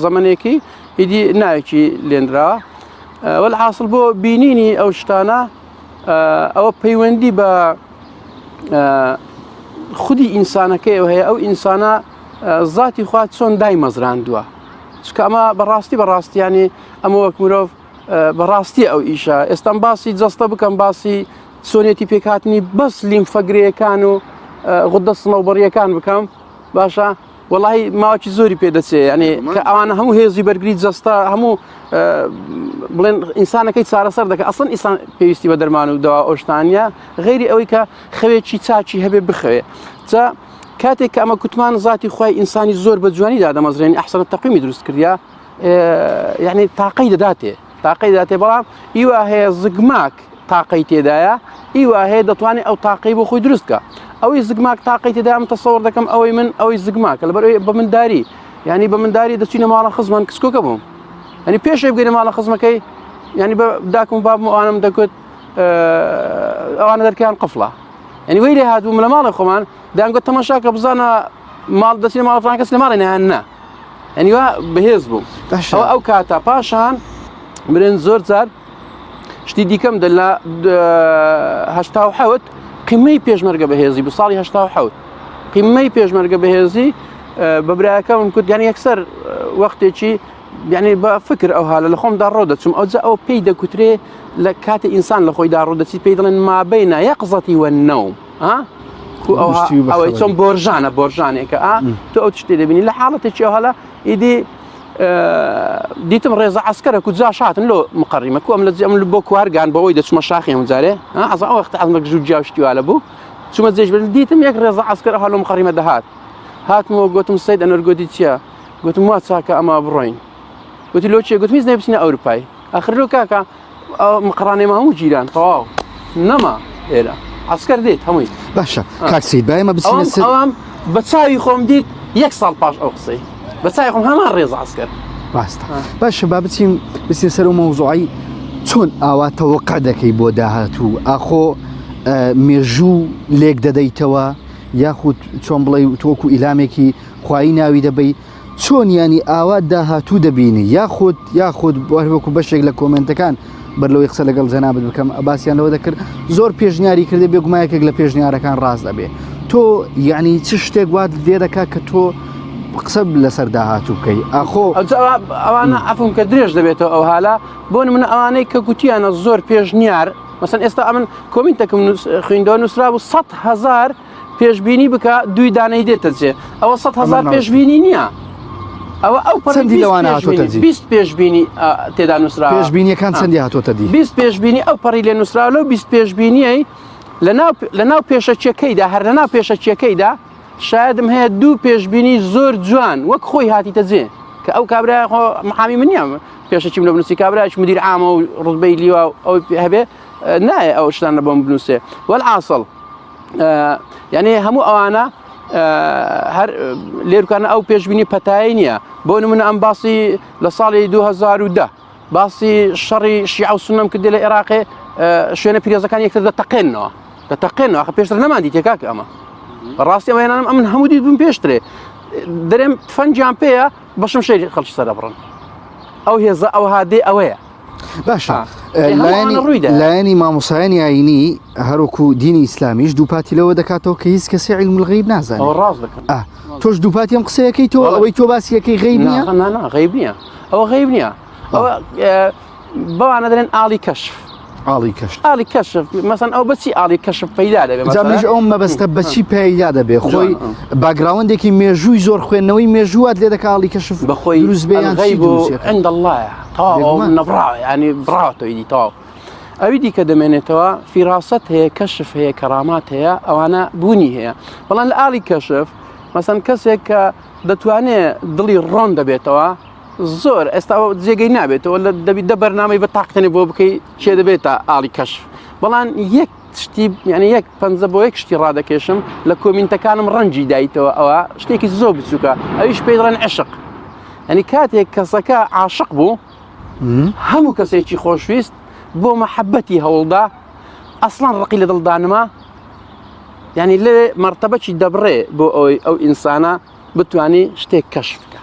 زەمنێکی ئیدی ناوێکی لێنراوە وەلحاصل بۆ بینینی ئەو شتانە ئەوە پەیوەندی بە خودی ئینسانەکەیەوە هەیە ئەو ئینسانە زاتی خوا چۆن دایمەزراندووە چکە ئەمە بەڕاستی بەڕاستیانی ئەمە وەک مرۆڤ بەڕاستی ئەو ئیشە ئێستام باسی جەستە بکەم باسی چۆنێتی پێکهاتنی بەس لیمفەگرەیەکان و غدە سنەوبڕیەکان بکەم باشە وەڵی ماوەکی زۆری پێدەچێ ینی کە ئەوانە هەموو هێزی بەرگری جەستە هەموو بڵێن ئینسانەکەی چارەسەر دەکە ئەسڵەن ئینسان پێویستی بە دەرمان و دەوا ئۆشتانە غیری ئەوەی کە خەوێکی چاکی هەبێ بخەوێ جا کاتێک کە ئەمە کوتمان زاتی خی ئینسانی زۆر بە جوانی دادەمەزرێنی ئەحسەنە تەقویمی دروست کردیا یعنی تاقەی دەداتێ تاقەی دەداتێ بەڵام ئیوا هەیە زگماک تاقەی تێدایە ئیوا هەیە دەتوانێت ئەو تاقەی بۆ خۆی دروست بکە ئەوەی زگماک تاقەی تێدا ئەم تەسەوڕ دەکەم ئەوەی من ئەوەی زگماکە لەبەر ئەوەی بە منداری یعنی بە منداری دەچینە ماڵە خزمان کچکۆکە بووم یعنی پێشێ بگەینە ماڵە خزمەکەی یعنی بە داکم و بابم و ئەوانم دەگوت ئەوانە دەرکیان قفڵە یعنی وی لێ هاتبووم لە ماڵی خۆمان دەیانگوت تەماشاکە بزانە ماڵ دەچینە ماڵە فلان کەس لە ماڵێ نایان نا یعنی وا بەهێز بووم ئەوە ئەو کاتە پاشان برێن زۆر جار شتی دیکەم دە لە 1970 قیمەی پێشمەرگە بەهێزی بوو ساڵی 1970 قیمەی پێشمەرگە بەهێزی بە برایەکەم کوت یعنی یەکسەر وەختێکی یعنی بە فکر ئەو حالە لە خۆمدا ڕۆ دەچم ئەوجا ئەو پێی دەکوترێ لە کاتی ئینسان لە خۆیدا ڕۆ دەچیت پێی دەڵێن مابینە یەقزەتی وەنەوم ها کو ئەو ئەوەی چۆن بۆرژانە بۆرژانێکە ئا تۆ ئەو شتێ دەبینی لە حاڵەتێکی ئەو هەلا ئیدی دیتم ڕێزە عسکەرە کو جاش هاتن لۆ مقڕیمە کو ئەم لە ئەم بۆ کوارگان بەوەی دەچمە شاخی ئەم جارێ ئەز ئەو وەختە ئەزمە ژوو جیا شتیوالە بوو چوومە جێژ بن دیتم یەک ڕێزە عسکەر هەلۆ مقڕیمە دەهات هاتمەوە گوتم سید ئەنەر گوتی چییە گوتم وا چاکە ئەمە بڕۆین گوتی لۆ چیە گوتم هیچ نەبچینە ئەوروپای ئەخر لۆ کاکە مقڕانەی ما هەموو جیران تەواو نەما ئێرە عسکەر دێت هەمووی باشە کاک سید با ئێمە بچینە سەر ئەوام بە چاوی خۆم دیت یەک ساڵ پاش ئەو قسەی بە چاوی خۆم هەمان ڕێز عسکەر ڕاستە باشە با بچین بچین سەر و مەوزوعی چۆن ئاوا تەوەقع دەکەی بۆ داهاتوو ئاخۆ مێژوو لێک دەدەیتەوە یاخود چۆن بڵێ تۆکو ئیلامێکی خوایی ناوی دەبەی چۆن یانی ئاوا داهاتوو دەبینی یاخود یاخود وەکو بەشێک لە کۆمێنتەکان بەر لەوەی قسە لەگەڵ جەنابت بکەم باسیان لەوە دەکرد زۆر پێشنیاری کردێ بێگومان یەکێک لە پێشنیارەکان ڕاست ئەبێ تۆ یعنی چ شتێک وات لێ دەکا کە تۆ قسە لەسەر داهاتوو بکەی ئاخۆ ئەوانە عەفوم کە درێژ دەبێتەوە ئەو هالە بۆ نمونە ئەوانەی کە گوتیانە زۆر پێشنیار مەسەن ئێستا ئەمن کۆمینتەکم خوێندەوە نووسرا بوو 100 هەزار پێشبینی بکە دووی دانەی دێتە جێ ئەوە 100 هەزار پێشبینی نییە ئەوە ئەو چەندی لەوانە هاتۆتە جی؟ 20 پێشبینی تێدا نووسرا پێشبینیەکان چەندی هاتۆتە دی 20 پێشبینی ئەو پەڕی لێ نووسرا لەو 20 پێشبینیەی لەناو لەناو پێشەکیەکەیدا هەر لەناو پێشەکیەکەیدا شایدم هەیە دوو پێشبینی زۆر جوان وەک خۆی هاتیتە جێ کە ئەو کابرا خۆ محامی من نییە پێشەکیم لە بنووسی کابراش مدیر عامە و ڕوتبەی لیوا و ئەو هەبێ نایە ئەو شتانە بۆم بنووسێ وەلعاسڵ یعنی هەموو ئەوانە هەر لێرکانە ئەو پێشبینی پەتایی نییە بۆ نمونە ئەم باسی لە ساڵی 2010 باسی شەڕی شیعە و سنەم کردی لە عێراقێ شوێنە پیرۆزەکان یەکتر دەتەقێنەوە دەتەقێنەوە ئەخە پێشتر نەمان دیتێ کاکە ئەمە ڕاستی ئەمە هێنانم ئەمن هەموو دیت بووم پێشترێ دەرێم تفەنگیان پێیە بەشم شەری خەڵکی سەرەبڕن ئەو هێزە ئەوها دێ ئەوەیە باشە لایەنی مامۆسایانی ئاینی هەروەکو دینی ئیسلامیش دووپاتی لەوە دەکاتەوە کە هیچ کەسی علم الغیب نازانێت ڕاست دەکەن تۆش دووپاتی ئەم قسەیەکەی تۆ ئەوەی تۆ باسیەکەی غیب نییە نا غیب نییە ئەوە غیب نییە ئەوە بەوانە دەڵێن ئاڵی کەشف ئاڵی کەشف ئاڵی کەشف مەسەن ئەو بەچی ئاڵی کەشف پەیدا دەبێ جا منیش ئەو مەبەستە بەچی پەیدا دەبێ خۆی background ێکی مێژووی زۆر خوێندنەوەی مێژووات لێ دەکا ئاڵی کەشف بەخۆی دروست بێ یان چی الغیب دروست بێ؟ عند الله تەواو ئەو بێگومان. نەبڕاوە یعنی بڕاوەتەوە ئیدی تەواو ئەوی دیکە دەمێنێتەوە فیراسەت هەیە کەشف هەیە کەرامات هەیە ئەوانە بوونی هەیە بەڵام لە ئاڵی کەشف مەسەن کەسێک کە دەتوانێت دڵی ڕۆن دەبێتەوە زۆر ئێستا جێگەی نابێتەوە لە دەبی دە بەرنامەی بە تاقتەنێ بۆ بکەی چێ دەبێتە ئاڵی کەشف بەڵام یەک شتی یعنی یەک پەنجە بۆ یەک شتی ڕادەکێشم لە کۆمینتەکانم ڕەنجی دایتەوە ئەوە شتێکی زۆر بچووکە ئەویش پێی دەڵێن عشق یعنی کاتێک کەسەکە عاشق بوو هەموو کەسێکی خۆشویست بۆ مەحەبەتی هەوڵدا ئەسڵان ڕقی لە دڵدانما یعنی لێ مەرتەبەکی دەبڕێ بۆ ئەوەی ئەو ئینسانە بتانی شتێک کەشف بکە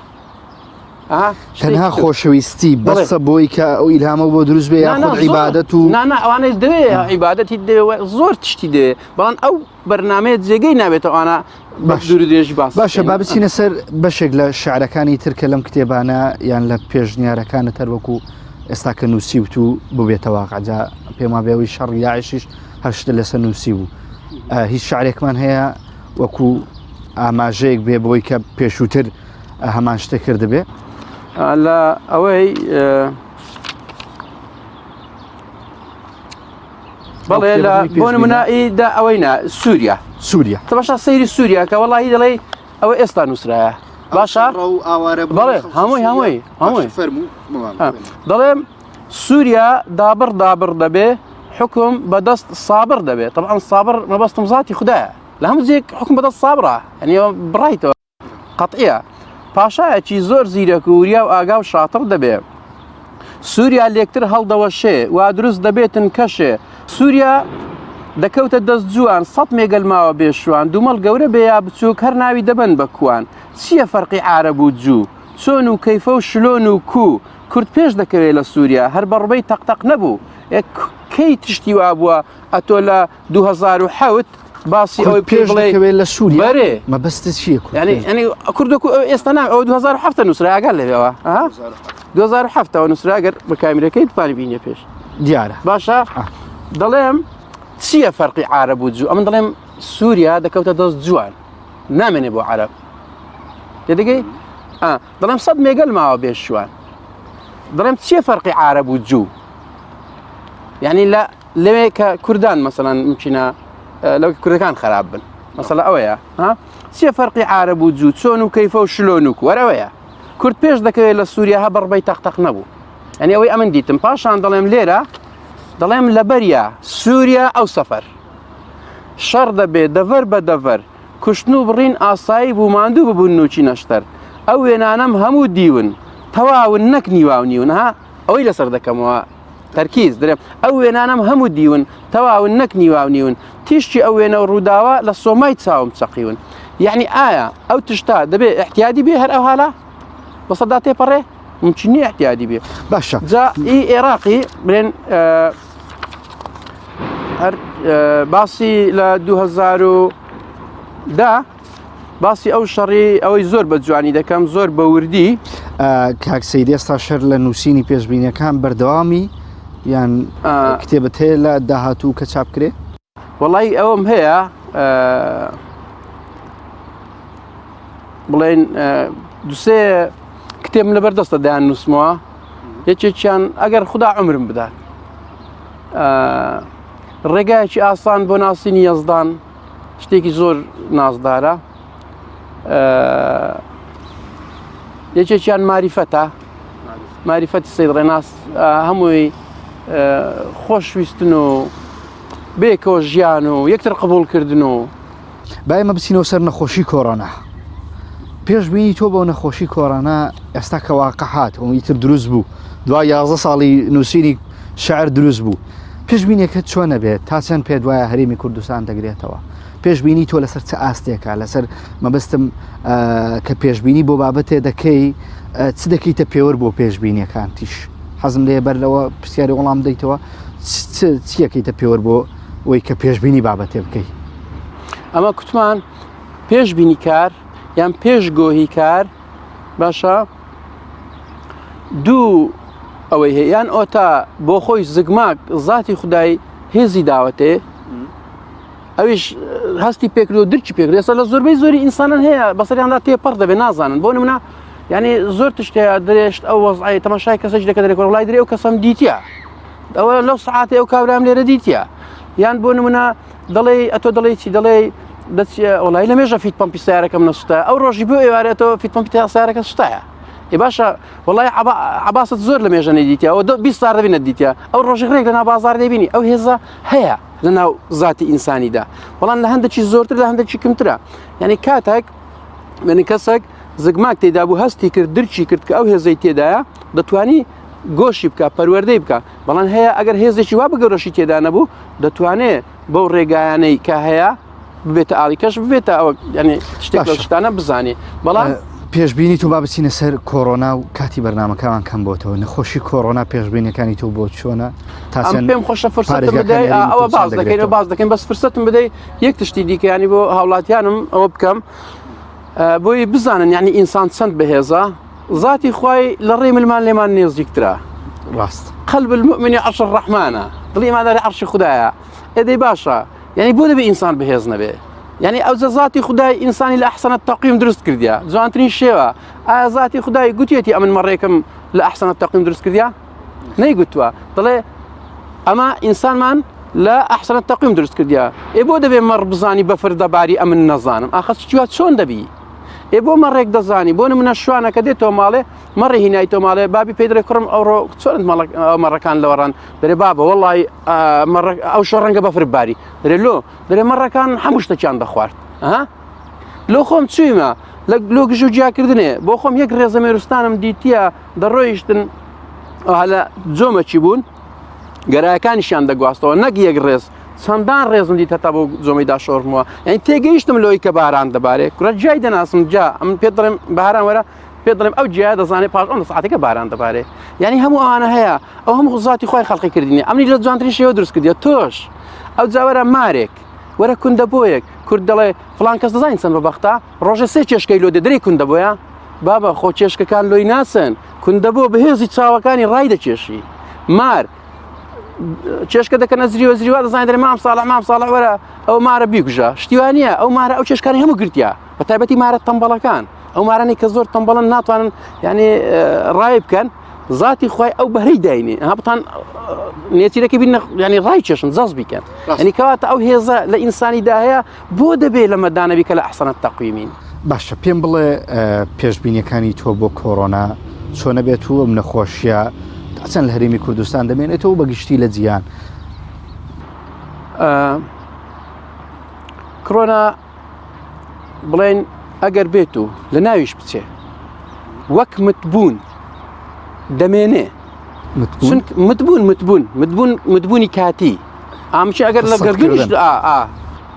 تەنها خۆشەویستی بەسە بۆی کە ئەو ئیلهامە بۆ دروست بێ یاخود عیبادەت و نانا ئەوانەی دەوێ عیبادەتی دەوێ زۆر تشتی دەوێ بەڵام ئەو بەرنمەیە جێگەی نابێتەوە ئەوانە باش دوور درێژ باس باشە با بچینە سەر بەشێک لە شعرەکانی تر کە لەم کتێبانە یان لە پێشنیارەکانت هەر وەکو ئێستا کە نووسیوت و ببێتە واقع جا پێم وابێ ئەوەی شەڕی داعشیش هەر شتە لەسەر نووسی بوو هیچ شعرێکمان هەیە وەکو ئاماژەیەک بێ بۆی کە پێشووتر هەمان شتە کردبێ؟ لە ئەوەی بەڵێ لە بۆ نمونایی دا ئەوەی نا سووریا سووریا تەماشا سەیری سووریا کە وەڵی دەڵێ ئەوە ئێستا نووسرایە باشە ئاوارە بەڵێ هەمووی هەمووی هەمووی فەرموو دەڵێم سووریا دابڕ دابڕ دەبێ حکم بەدەست سابڕ دەبێت طبعا سابڕ مەبەستم ذاتی خدایە لە هەموو جێک حکم بەدەست سابڕە یعنی بڕایتەوە قەتعیە پاشایەکی زۆر زیرەک و وریا و ئاگا و شاتڕ دەبێ. سووریا لێکتر هەڵدەوەشێ وا دروست دەبێتن کەشێ. سووریا دەکەوتە دەست جوان سەد مێگەل ماوە بێ شوان دومەڵ گەورە بێ یا بچووک هەر ناوی دەبەن بە کوان چییە فەرقی عارەب و جوو چۆن و کەیفە و شلۆن و کوو کورد پێش دەکەوێ لە سووریا هەر بە ڕبەی تەق تەق نەبوو ئێ کەی تشتی وا بووە ئەتۆ لە 2007 باسی ئەوەی پێش بڵێ لە سووریا بەرێ مەبەستت چییە کورد یعنی یعنی کورد وەکو ئەو ئێستا نا ئەو 2007 نووسرا ئاگا لەوێەوە ها 2007 ەوە نووسرا ئەگەر بە کامیرەکەی توانی بینێ پێش دیارە باشە دەڵێم چییە فەرقی عرب و جوو ئەمن دەڵێم سووریا دەکەوتە دەست جوان نامێنێ بۆ عرب تێدەگەی دەڵێم سەد مێگەل ماوە بێ شوان دەڵێم چییە فەرقی عرب و جوو یعنی لە لەوێ کە کوردان مەسەلەن ممکنە لەو کوردەکان خراپ بن مەسەلە ئەوەیە ها چیە فەرقی عرب و جوو چۆن و کەیفە و شلۆن و وەرەوەیە کورد پێش دەکەوێت لە سووریا هە بەڕبەی تەق تەق نەبوو ئەنی ئەوەی ئەمن دیتم پاشان دەڵێم لێرە دەڵێم لەبەریا سووریا ئەو سەفەر شەڕ دەبێ دەڤەر بە دەڤەر کوشتن و بڕین ئاسایی بوو ماندوو ببوون نوچی نەشتەر ئەو وێنانەم هەموو دیون تەواون نەک نیواو نیون ها ئەوەی لەسەر دەکەمەوە تەرکیز درێم ئەو وێنانەم هەموو دیون تەواون نەک نیواو نیون تیشکی ئەو وێنە و ڕووداوە لە سۆمای چاوم چەقیون یعنی ئایا ئەو تشتا دەبێ احتیادی بێ هەر ئەو حالا بەسەدا تێپەڕێ ممکن نییە احتیادی بێ باشە جا ئی عێراقی بڵێن هەر باسی لە 2010 باسی ئەو شەڕی ئەوەی زۆر بە جوانی دەکەم زۆر بە وردی. کاک سەید ئێستا شەر لە نووسینی پێشبینیەکان بەردەوامی یان کتێبت هەیە لە داهاتوو کە چاپ کرێ؟ وەڵی ئەوەم هەیە بڵێن دوسێ کتێبم لەبەر دەستە دەیان نووسمەوە یەکێکیان ئەگەر خدا عمرم بدات ڕێگایەکی ئاسان بۆ ناسینی یەزدان شتێکی زۆر نازدارە یەکێکیان ماریفەتە ماریفەتی سید ڕێناس هەمووی خۆشویستن و بێکەوە ژیان و یەکتر قبولکردن و با ئێمە بچینەوە سەر نەخۆشی کۆرۆنا پێشبینی تۆ بۆ نەخۆشی کۆرۆنا ئێستا کە واقع هات و ئیتر دروست بوو دوای 11 ساڵی نووسینی شعر دروست بوو. پێشبینیەکەت چۆن ئەبێت؟ تا چەند پێت وایە هەرێمی کوردستان دەگرێتەوە؟ پێشبینی تۆ لەسەر چ ئاستێکە؟ لەسەر مەبەستم کە پێشبینی بۆ بابەتێ دەکەی چ دەکەیتە پێوەر بۆ پێشبینیەکانتیش؟ حەزم لێ بەر لەوە پرسیاری وەڵام بدەیتەوە چیەکەیتە پێوەر بۆ ئەوەی کە پێشبینی بابەتێ بکەی؟ ئەمە کوتمان پێشبینی کار یان پێش گۆهی کار باشە دوو ئەوەی هەیە یان ئۆتا بۆ خۆی زگماک زاتی خدای هێزی داوەتێ ئەویش هەستی پێکرد و درکی پێکرد ئێستا لە زۆربەی زۆری ئینسانان هەیە بەسەریاندا تێپەڕ دەبێت نازانن بۆ نمونە یعنی زۆر تشتەیە درێشت ئەو وەزعی تەماشای کەسێک دەکە دەرێک وڵای درێ ئەو کەسم دیتە ئەوە لەو سعاتێ ئەو کابرام لێرە دیتە یان بۆ نمونە دەڵێ ئەتۆ دەڵێ چی دەڵێ دەچیە وڵی لە مێژە فیت پمپی سیارەکەم نەسوتا ئەو ڕۆژی بۆ ئێوارێ تۆ فیت پمپی سیارەکە سوتایە ئێ باشە وڵی عباست زۆر لە مێژە نەدیتە ئەو 20 سار دەبی نەدیتە ئەو ڕۆژی ڕێک لە ناو بازار دەبینی ئەو هێزە هەیە لە ناو زاتی ئینسانیدا بەڵام لە هەندێکی زۆرتر لە هەندێکی کەمترە یعنی کاتێک من کەسێک زگماک تێدا بوو هەستی کرد درکی کرد کە ئەو هێزەی تێدایە دەتوانی گۆشی بکە پەروەردەی بکە بەڵام هەیە ئەگەر هێزێکی وا بگەورەشی تێدا نەبوو دەتوانێ بەو ڕێگایانەی کە هەیە ببێتە ئاڵی کەش ببێتە ئەوە یعنی شتێک لەو شتانە بزانێ بەڵام پێشبینی تۆ با بچینە سەر کۆرۆنا و کاتی بەرنمەکەمان کەم بۆتەوە نەخۆشی کۆرۆنا پێشبینەکانی تۆ بۆ چۆنە تا پێم خۆشە فرسەتم بدەی ئەوە باز دەکەین و باز دەکەین بەس فرسەتم بدەی یەک تشتی دیکەیانی بۆ هاوڵاتیانم ئەوە بکەم بۆی بزانن یعنی ئینسان چەند بەهێزە زاتی خوای لە ڕێی ملمان لێمان نێزیکترە ڕاست قلب المؤمن عرش الرحمنە دڵی ئیمانداری عەرشی خودایە ئێدەی باشە یعنی بۆ دەبێ ئینسان بەهێز نەبێ یعنی ئەو ذاتی خدای ئینسانی لە ئەحسەنە تەقویم دروست کردیا جوانترین شێوە ئایا ذاتی خدای گوتیەتی ئەمن مەڕێکم لە ئەحسەنە تەقویم دروست کردیا نەیگوتووە دەڵێ ئەمە ئینسانمان لە ئەحسەنە تەقویم دروست کردیا ئێ بۆ دەبێ مەڕ بزانی بەفر دەباری ئەمن نەزانم ئاخە چوە چۆن دەبی ئێ بۆ مەڕێک دەزانی بۆ نمونە شوانەکە دێتەوە ماڵێ مەڕی هینای تۆ ماڵێ بابی پێی دەڵێ کوڕم ئەوڕۆ چۆنت مەڕەکان لەوەڕان دەرێ بابە وەڵی ئەو شۆ ڕەنگە بەفر باری دەرێ لۆ دەرێ مەڕەکان هەموو شتێکیان دەخوارد ها لۆ خۆم چوویمە لە لۆ گژ و جیاکردنێ بۆ خۆم یەک ڕێزە مێروستانم دیتیە دەڕۆیشتن لە جۆمەچی بوون گەرایەکانیشیان دەگواستەوە نەک یەک ڕێز چەندان ڕێزم دیت هەتا بۆ جۆمەی داشۆرمەوە یعنی تێگەیشتم لەوەی کە باران دەبارێ کورە جای دەناسم جا ئەم پێ دەڵێم باران وەرە پێ دەڵێم ئەو جیا دەزانێ پاش ئەو ساعتەکە باران دەبارێ یعنی هەموو ئەوانە هەیە ئەو هەموو ذاتی خۆی خەڵقی کردنی ئەمنی لە جوانترین شێوە دروست کردیە تۆش ئەو جاوەرە مارێک وەرە کوندە بۆیەک کورد دەڵێ فلان کەس دەزانین چەند بە بەختە ڕۆژە سێ چێشکەی لۆ دەدرێ کوندە بۆیە بابە خۆ چێشکەکان لۆی ناسن کوندە بۆ بەهێزی چاوەکانی ڕای دەکێشی مار چێشکە دەکەنە زریوە زریوە دەزانین دەرێ مام ساڵح مام ساڵح وەرە ئەو مارە بیکوژە شتیوانە ئەو مارە ئەو چێشکانی هەموو گرتیا بە تایبەتی مارە تەمبەڵەکان ئەو مارانەی کە زۆر تەمبەڵن ناتوانن یعنی ڕای بکەن ذاتی خی ئەو بەهرەی داینێ ها بتان نێچیرەکە بین ینی ڕای چێشن جەز بیکەن ینی کەواتە ئەو هێزە لە ئینسانیدا هەیە بۆ دەبێ لە مەدانەبی کە لە ئەحسەنە تەقویمین. باشە پێم بڵێ پێشبینیەکانی تۆ بۆ کۆرۆنا چۆنە بێت و ئەم نەخۆشیە تا چەند لە هەرێمی کوردستان دەمێنێتەوە بە گشتی لە جیهان؟ کۆرۆنا بڵێن ئەگەر بێت و لە ناویش بچێ وەک متبوون دەمێنێ متبوون متبوون متبوون متبوونی کاتی ئامچی ئەگەر لە گردونیش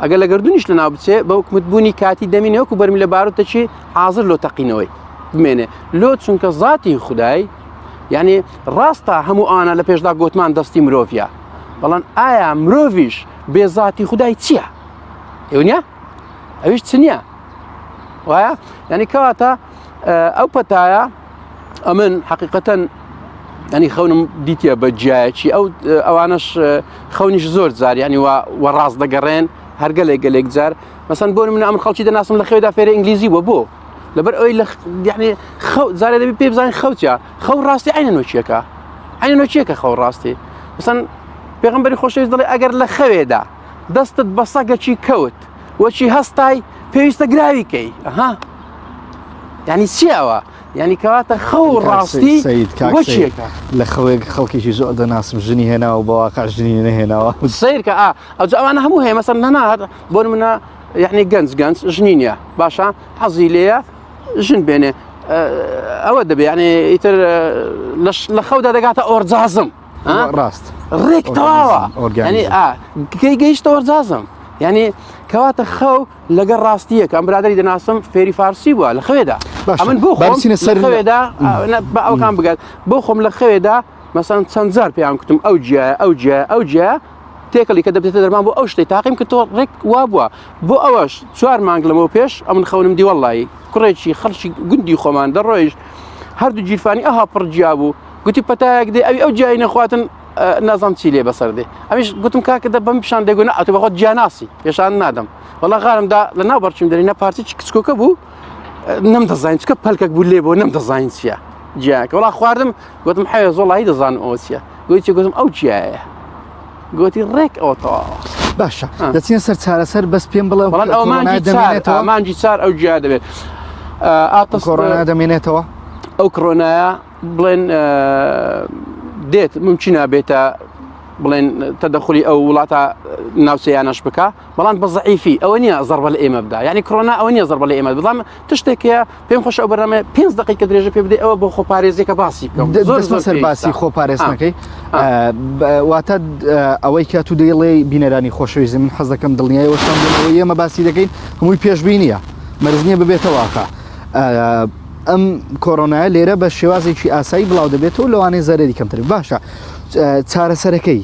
ئەگەر لە گردونیش لە ناو بچێ بە متبوونی کاتی دەمینێ وەکو بەرمی لە باروتەچی حاضر لۆ تەقینەوەی بمێنێ لۆ چونکە زاتی خدای یعنی ڕاستە هەموو ئەوانە لە پێشدا گوتمان دەستی مرۆڤە بەڵام ئایا مرۆڤیش بێ زاتی خدای چییە؟ ئێوە نیە ئەویش چ نییە وایە یعنی کەواتە ئەو پەتایە ئەمن حقیقەتەن ینی خەونم دیتە بە جیایەکی ئەو ئەوانش خەونیش زۆر جار ینی وە ڕاست دەگەڕێن هەرگەلێک گەلێک جار مەسەن بۆ من ئەم خەڵکی دەناسم لە خەوێدا فێرە ئینگلیزی بووە بۆ لەبەر ئەوی لە یعنی خەو جارێ دەبی پێ بزانین خەوتیا خەو ڕاستی عینە نۆچیەکە عینە نۆچیەکە خەو ڕاستی مەسەن پێغمبەری خۆشەویست دەڵێ ئەگەر لە خەوێدا دەستت بە سەگەکی کەوت وەچی هەستای پێویستە گراوی کەی ئەها یعنی چی ئەوە یعنی کەواتە خەو ڕاستی وەچیەکە لە خەوێک خەڵکێکی زۆر دەناسم ژنی هێناوە بە واقع ژنی نەهێناوە سیرکە ئا ئەوجا ئەوانە هەموو هەیە مەسەن نەنا بۆ منە یعنی گەنج گەنج ژنی نییە باشە حەزی لێیە ژن بێنێ ئەوە دەبێ یعنی ئیتر لە خەودا دەگاتە ئۆرجازم ڕاست. ڕێک تەواوە ینی کەی گەیشتە وەرجازم یعنی کەواتە خەو لەگەڵ ڕاستیەکە ئەم برادری دەناسم فێری فارسی بووە لە خەوێدا ئەمن بۆ خۆم سەر خەوێدا بە ئەوکان بگات بۆ خۆم لە خەوێدا مەسەن چەند جار پێیان کوتم ئەو جیایە ئەو جیایە ئەو جیایە تێکەڵی کە دەبێتە دەرمان بۆ ئەو شتەی تاقیم کە تۆ ڕێک وا بووە بۆ ئەوەش چوار مانگ لەمەوە پێش ئەمن خەونم دی وەڵی کوڕێکی خەڵکی گوندی خۆمان دەڕۆیشت هەردوو گیرفانی ئەها پڕ جیا بوو گوتی پەتایەک دێ ئەوی ئەو جیای نەخواتن نازانم چی لێ بەسەر دێ ئەمیش گوتم کاکە دە بەم پیشان دەگو نە ئەتو بەخۆت جیاناسی پێشان نادەم وەڵا غارم دا لە ناو بەرچیم دەری نە پارچە کچکۆکە بوو نەم دەزانین چکە پەلکەک بوو لێ بۆ نەم دەزانین چییە جیاکە وڵا خواردم گوتم حەوێ زۆڵی دەزانم ئەوە چییە گوتی چی گوتم ئەو جیایە گوتی ڕێک ئەوە تەواوە باشە دەچینە سەر چارەسەر بەس پێم بڵێ بەڵام ئەو مانگی چار مانگی چار ئەو جیا دەبێت ئاتە کۆرۆنا دەمێنێتەوە ئەو کۆرۆنایە بڵێن دێت ممکنە بێتە بڵێن تەدەخلی ئەو وڵاتە ناوچەیانەش بکە بەڵام بە زەعیفی ئەوە نییە زەربە لە ئێمە بدا یعنی کۆرۆنا ئەوە نییە زەربە لە ئێمە بەڵام تشتێک هەیە پێم خۆش ئەو بەرنامە پێنج دقیقە درێژە پێ بدەی ئەوە بۆ خۆپارێزیەکە باسی بکەم زۆر زۆر سەر باسی خۆپارێزنەکەی واتە ئەوەی کە تو دەیڵێ بینەرانی خۆشەویست من حەز دەکەم دڵنیای وەشان بنەوە ئێمە باسی دەکەین هەمووی پێشبینیە مەرج نییە ببێتە واقع ئەم کۆرۆنایە لێرە بە شێوازێکی ئاسایی بڵاو دەبێتەوە لەوانەیە زەرەری کەمتر باشە چارەسەرەکەی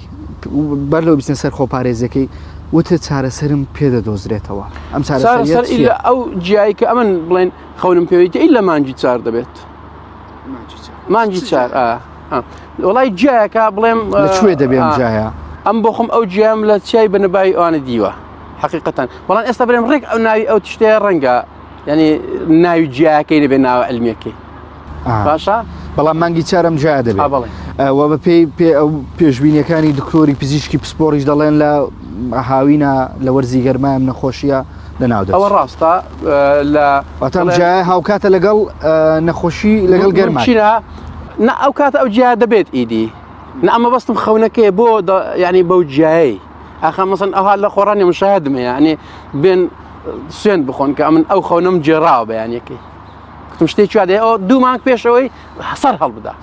بەر لەو بچنە سەر خۆپارێزەکەی وتە چارەسەرم پێ دەدۆزرێتەوە ئەم چارەسەر ئیلا ئەو جیایی کە ئەمن بڵێن خەونم پێویتی ئیلا مانگی چار دەبێت مانگی چار وڵی جیایەکە بڵێم لەکوێ دەبێم جایە ئەم بۆ خۆم ئەو جیام لە چیای بنەبای ئەوانە دیوە حقیقەتەن بەڵام ئێستا برێم ڕێک ئەو ناوی ئەو تشتەیە ڕەنگە یعنی ناوی جیاکەی نەبێ ناوە علمیەکەی باشە بەڵام مانگی چارم جیا دەبێت وە بە پێی پێ ئەو پێشبینیەکانی دکتۆری پزیشکی پسپۆڕیش دەڵێن لە هاوینە لە وەرزی گەرمایم نەخۆشیە لە ناو ئەوە ڕاستە لە واتام جای هاوکاتە لەگەڵ نەخۆشی لەگەڵ گەرما نە ئەو کاتە ئەو جیا دەبێت ئیدی نە ئەمە بەستم خەونەکەی بۆ ینی بەو جیایی ئاخە مەسن ئەوها لە خۆڕانی مشاهدم هەیە ینی بێن سوێن بخۆن کە ئەمن ئەو خەونەم گێڕاوە بەیانەکەی کوتم شتێکی وا دێ ئەو دوو مانگ پێشەوەی سەر هەڵبدا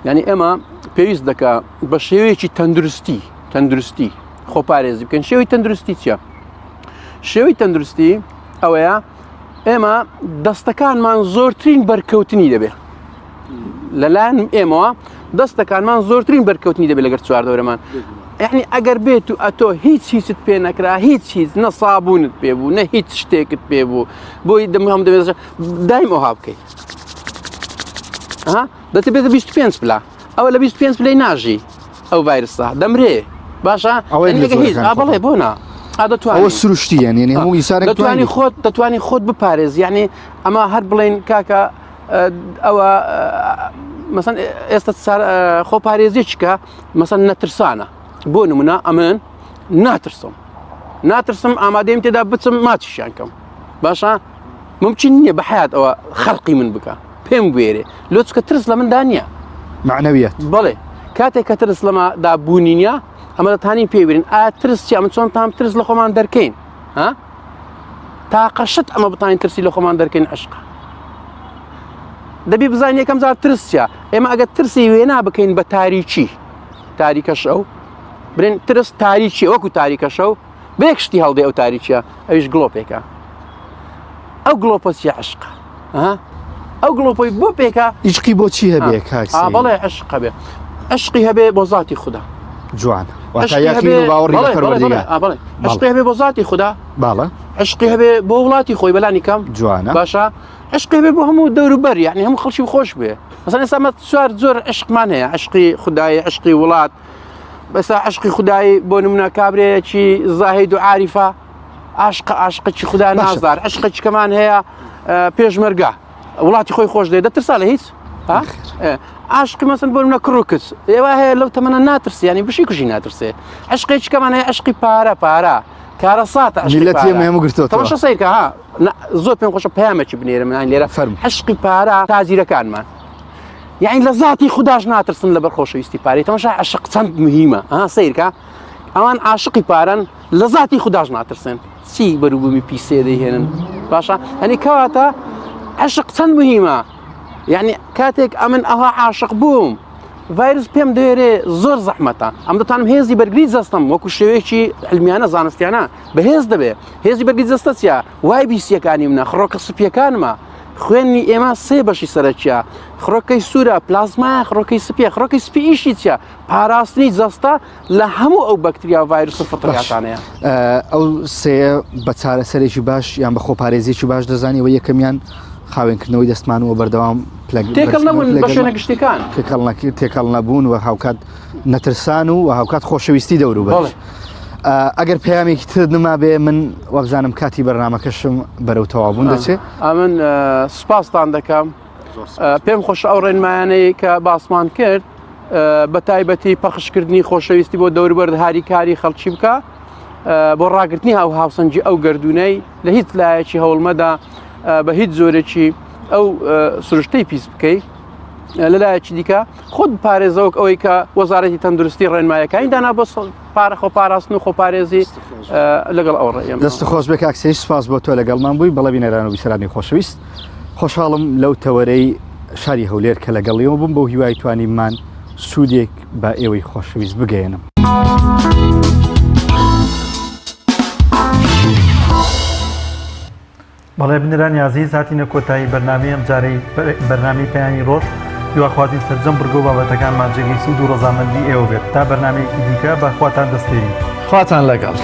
یعنی ئێمە پێویست دەکا بە شێوەیەکی تەندروستی تەندروستی خۆپارێزی بکەن شێوەی تەندروستی چییە؟ شێوەی تەندروستی ئەوەیە ئێمە دەستەکانمان زۆرترین بەرکەوتنی دەبێت لەلایەن ئێمەوە دەستەکانمان زۆرترین بەرکەوتنی دەبێت لەگەر چواردەورەمان یعنی ئەگەر بێت و ئەتۆ هیچ هیچت پێ نەکرا هیچ هیچ نە سابوونت پێ بوو نە هیچ شتێکت پێ بوو بۆی دەم هەم دەبێت دایم ئەوها بکەیت دەتە بێتە 25 پلە ئەوە لە 25 پلەی ناژی ئەو ڤایرسە دەمرێ باشە ئەوەی هیچ بەڵێ بۆ نا ئەوە سروشتی یان یعنی هەموو ئینسانێک دەتوانی خۆت دەتوانی خۆت بپارێز یعنی ئەمە هەر بڵێن کاکە ئەوە مەسەن ئێستا خۆپارێزی چکە مەسەن نەترسانە بۆ نمونە ئەمن ناترسم ناترسم ئامادەیم تێدا بچم ماچیشیان کەم باشە ممکن نییە بە حیات ئەوە خەرقی من بکە پێم بێرێ لۆچکە ترس لە مندا نییە معنەویەت بڵێ کاتێک کە ترس لەمەدا بوونی نییە ئەمە دەتانین پێ برین ئا ترس چی ئەمە چۆن تام ترس لە خۆمان دەرکەین ها تاقە شت ئەمە بتانین ترسی لە خۆمان دەرکەین عشقە دەبی بزانین یەکەم جار ترس چیە ئێمە ئەگەر ترسی وێنا بکەین بە تاریکی تاریکە شەو برێن ترس تاریکی وەکو تاریکە شەو بە یەک شتی هەڵدێ ئەو تاریکیە ئەویش گڵۆپێکە ئەو گڵۆپە چیە عشقە ئەو گڵۆپەی بۆ پێکە عشقی بۆچی هەبێ کاک بەڵێ عشق هەبێ عشقی هەبێ بۆ ذاتی خودا جوان واتە یەقین و باوەڕی بە پەروەردگار بەڵێ عشقی هەبێ بۆ ذاتی خودا باڵە عشقی هەبێ بۆ وڵاتی خۆی بەلانی کەم جوانە باشە عشقی هەبێ بۆ هەموو دەوروبەر یعنی هەموو خەڵکی خۆش بێ مەسەن ئێستا مە چوار جۆر عشقمان هەیە عشقی خودایی عشقی وڵات بەسا عشقی خودایی بۆ نمونە کابرەیەکی زاهید و عاریفە عاشقە عاشقێکی خودا نازدار عشقێکی کەمان هەیە پێشمەرگە وڵاتی خۆی خۆش دێ دەترسا لە هیچ عاشقی مەسن بۆ منە کوڕ و کچ ئێوە هەیە لەو تەمەنە ناترسی ینی بشی کوژی ناترسێ عشقێکی کەمان هەیە عشقی پارە پارە کارەساتە میلەتی ئێمە هەموو گرتۆتەوە تەماشا سەیرکە ها زۆر پێم خۆشە پەیامێکی بنێرم من لێرە فەرموو. عشقی پارە تاجیرەکانمان یعنی لە زاتی خوداش ناترسن لەبەر خۆشەویستی پارەی تەماشا عشق چەند مهمە ها سەیرکە ئەوان عاشقی پارەن لە زاتی خوداش ناترسن چی بەروبوومی پیسێ دەیهێنن باشە هەنی کەواتە عشق چەند مهمە یعنی کاتێک ئەمن ئەوها عاشق بووم. ڤایرس پێم دەوێرێ زۆر زەحمەتە ئەم دەتوانم هێزی بەرگری جەستەم وەکو شێوەیەکی علمیانە زانستیانە بەهێز دەبێ هێزی بەرگری جەستە چیە وای بیسیەکانی منە خڕۆکە سپیەکانمە خوێنی ئێمە سێ بەشی سەرەکیە خڕۆکەی سوورە پلازمایە خڕۆکەی سپیە خڕۆکەی سپی ئیشی چیە پاراستنی جەستە لە هەموو ئەو بەکتریا و ڤایرس و فطریاتانەیە. ئەو سێیە بە چارەسەرێکی باش یان بە خۆپارێزیەکی باش دەزانی و یەکەمیان خاوێنکردنەوەی دەستمان و بەردەوام تێکەڵ نەبوون بە شوێنە گشتیەکان تێکەڵ نەکرد تێکەڵ نەبوون و هاوکات نەترسان و هاوکات خۆشەویستی دەوروبەر ئەگەر پەیامێکی تر نمابێ من وابزانم کاتی بەرنمەکەشم بەرەو تەوابوون دەچێت ئەمن سوپاستان دەکەم پێم خۆش ئەو ڕێنمایانەی کە باسمان کرد بە تایبەتی پەخشکردنی خۆشەویستی بۆ دەوروبەر هاریکاری خەڵکی بکە بۆ ڕاگرتنی هاو هاوسەنگی ئەو گردونەی لە هیچ لایەکی هەوڵمەدا بە هیچ جۆرێکی ئەو سروشتەی پیس بکەیت لەلایەکی دیکە خۆت پارێزەوەک ئەوەی کە وەزارەتی تەندروستی ڕێنمایەکانی دانا بۆ پارە خۆپاراستن و خۆپارێزی لەگەڵ ئەو ڕێ دەست خۆش بێ کاک سەید سپاس بۆ تۆ لەگەڵمان بووی بەڵێ بینەران و بیسەرانی خۆشەویست خۆشحاڵم لەو تەوەرەی شاری هەولێر کە لەگەڵیەوە بووم بەو هیوای توانیمان سوودێک بە ئێوەی خۆشەویست بگەیەنم. بەڵێ بینەرانی ئازیز هاتینە کۆتایی بەرنامەی ئەمجارەی بەرنامەی پەیامی ڕۆژ هیواخوازین سەرجەم بڕگە و بابەتەکانمان جێگەی سوود و ڕەزامەندی ئێوە بێت تا بەرنامەیەکی دیکە بە خواتان دەسپێرین. خواتان لەگەڵ.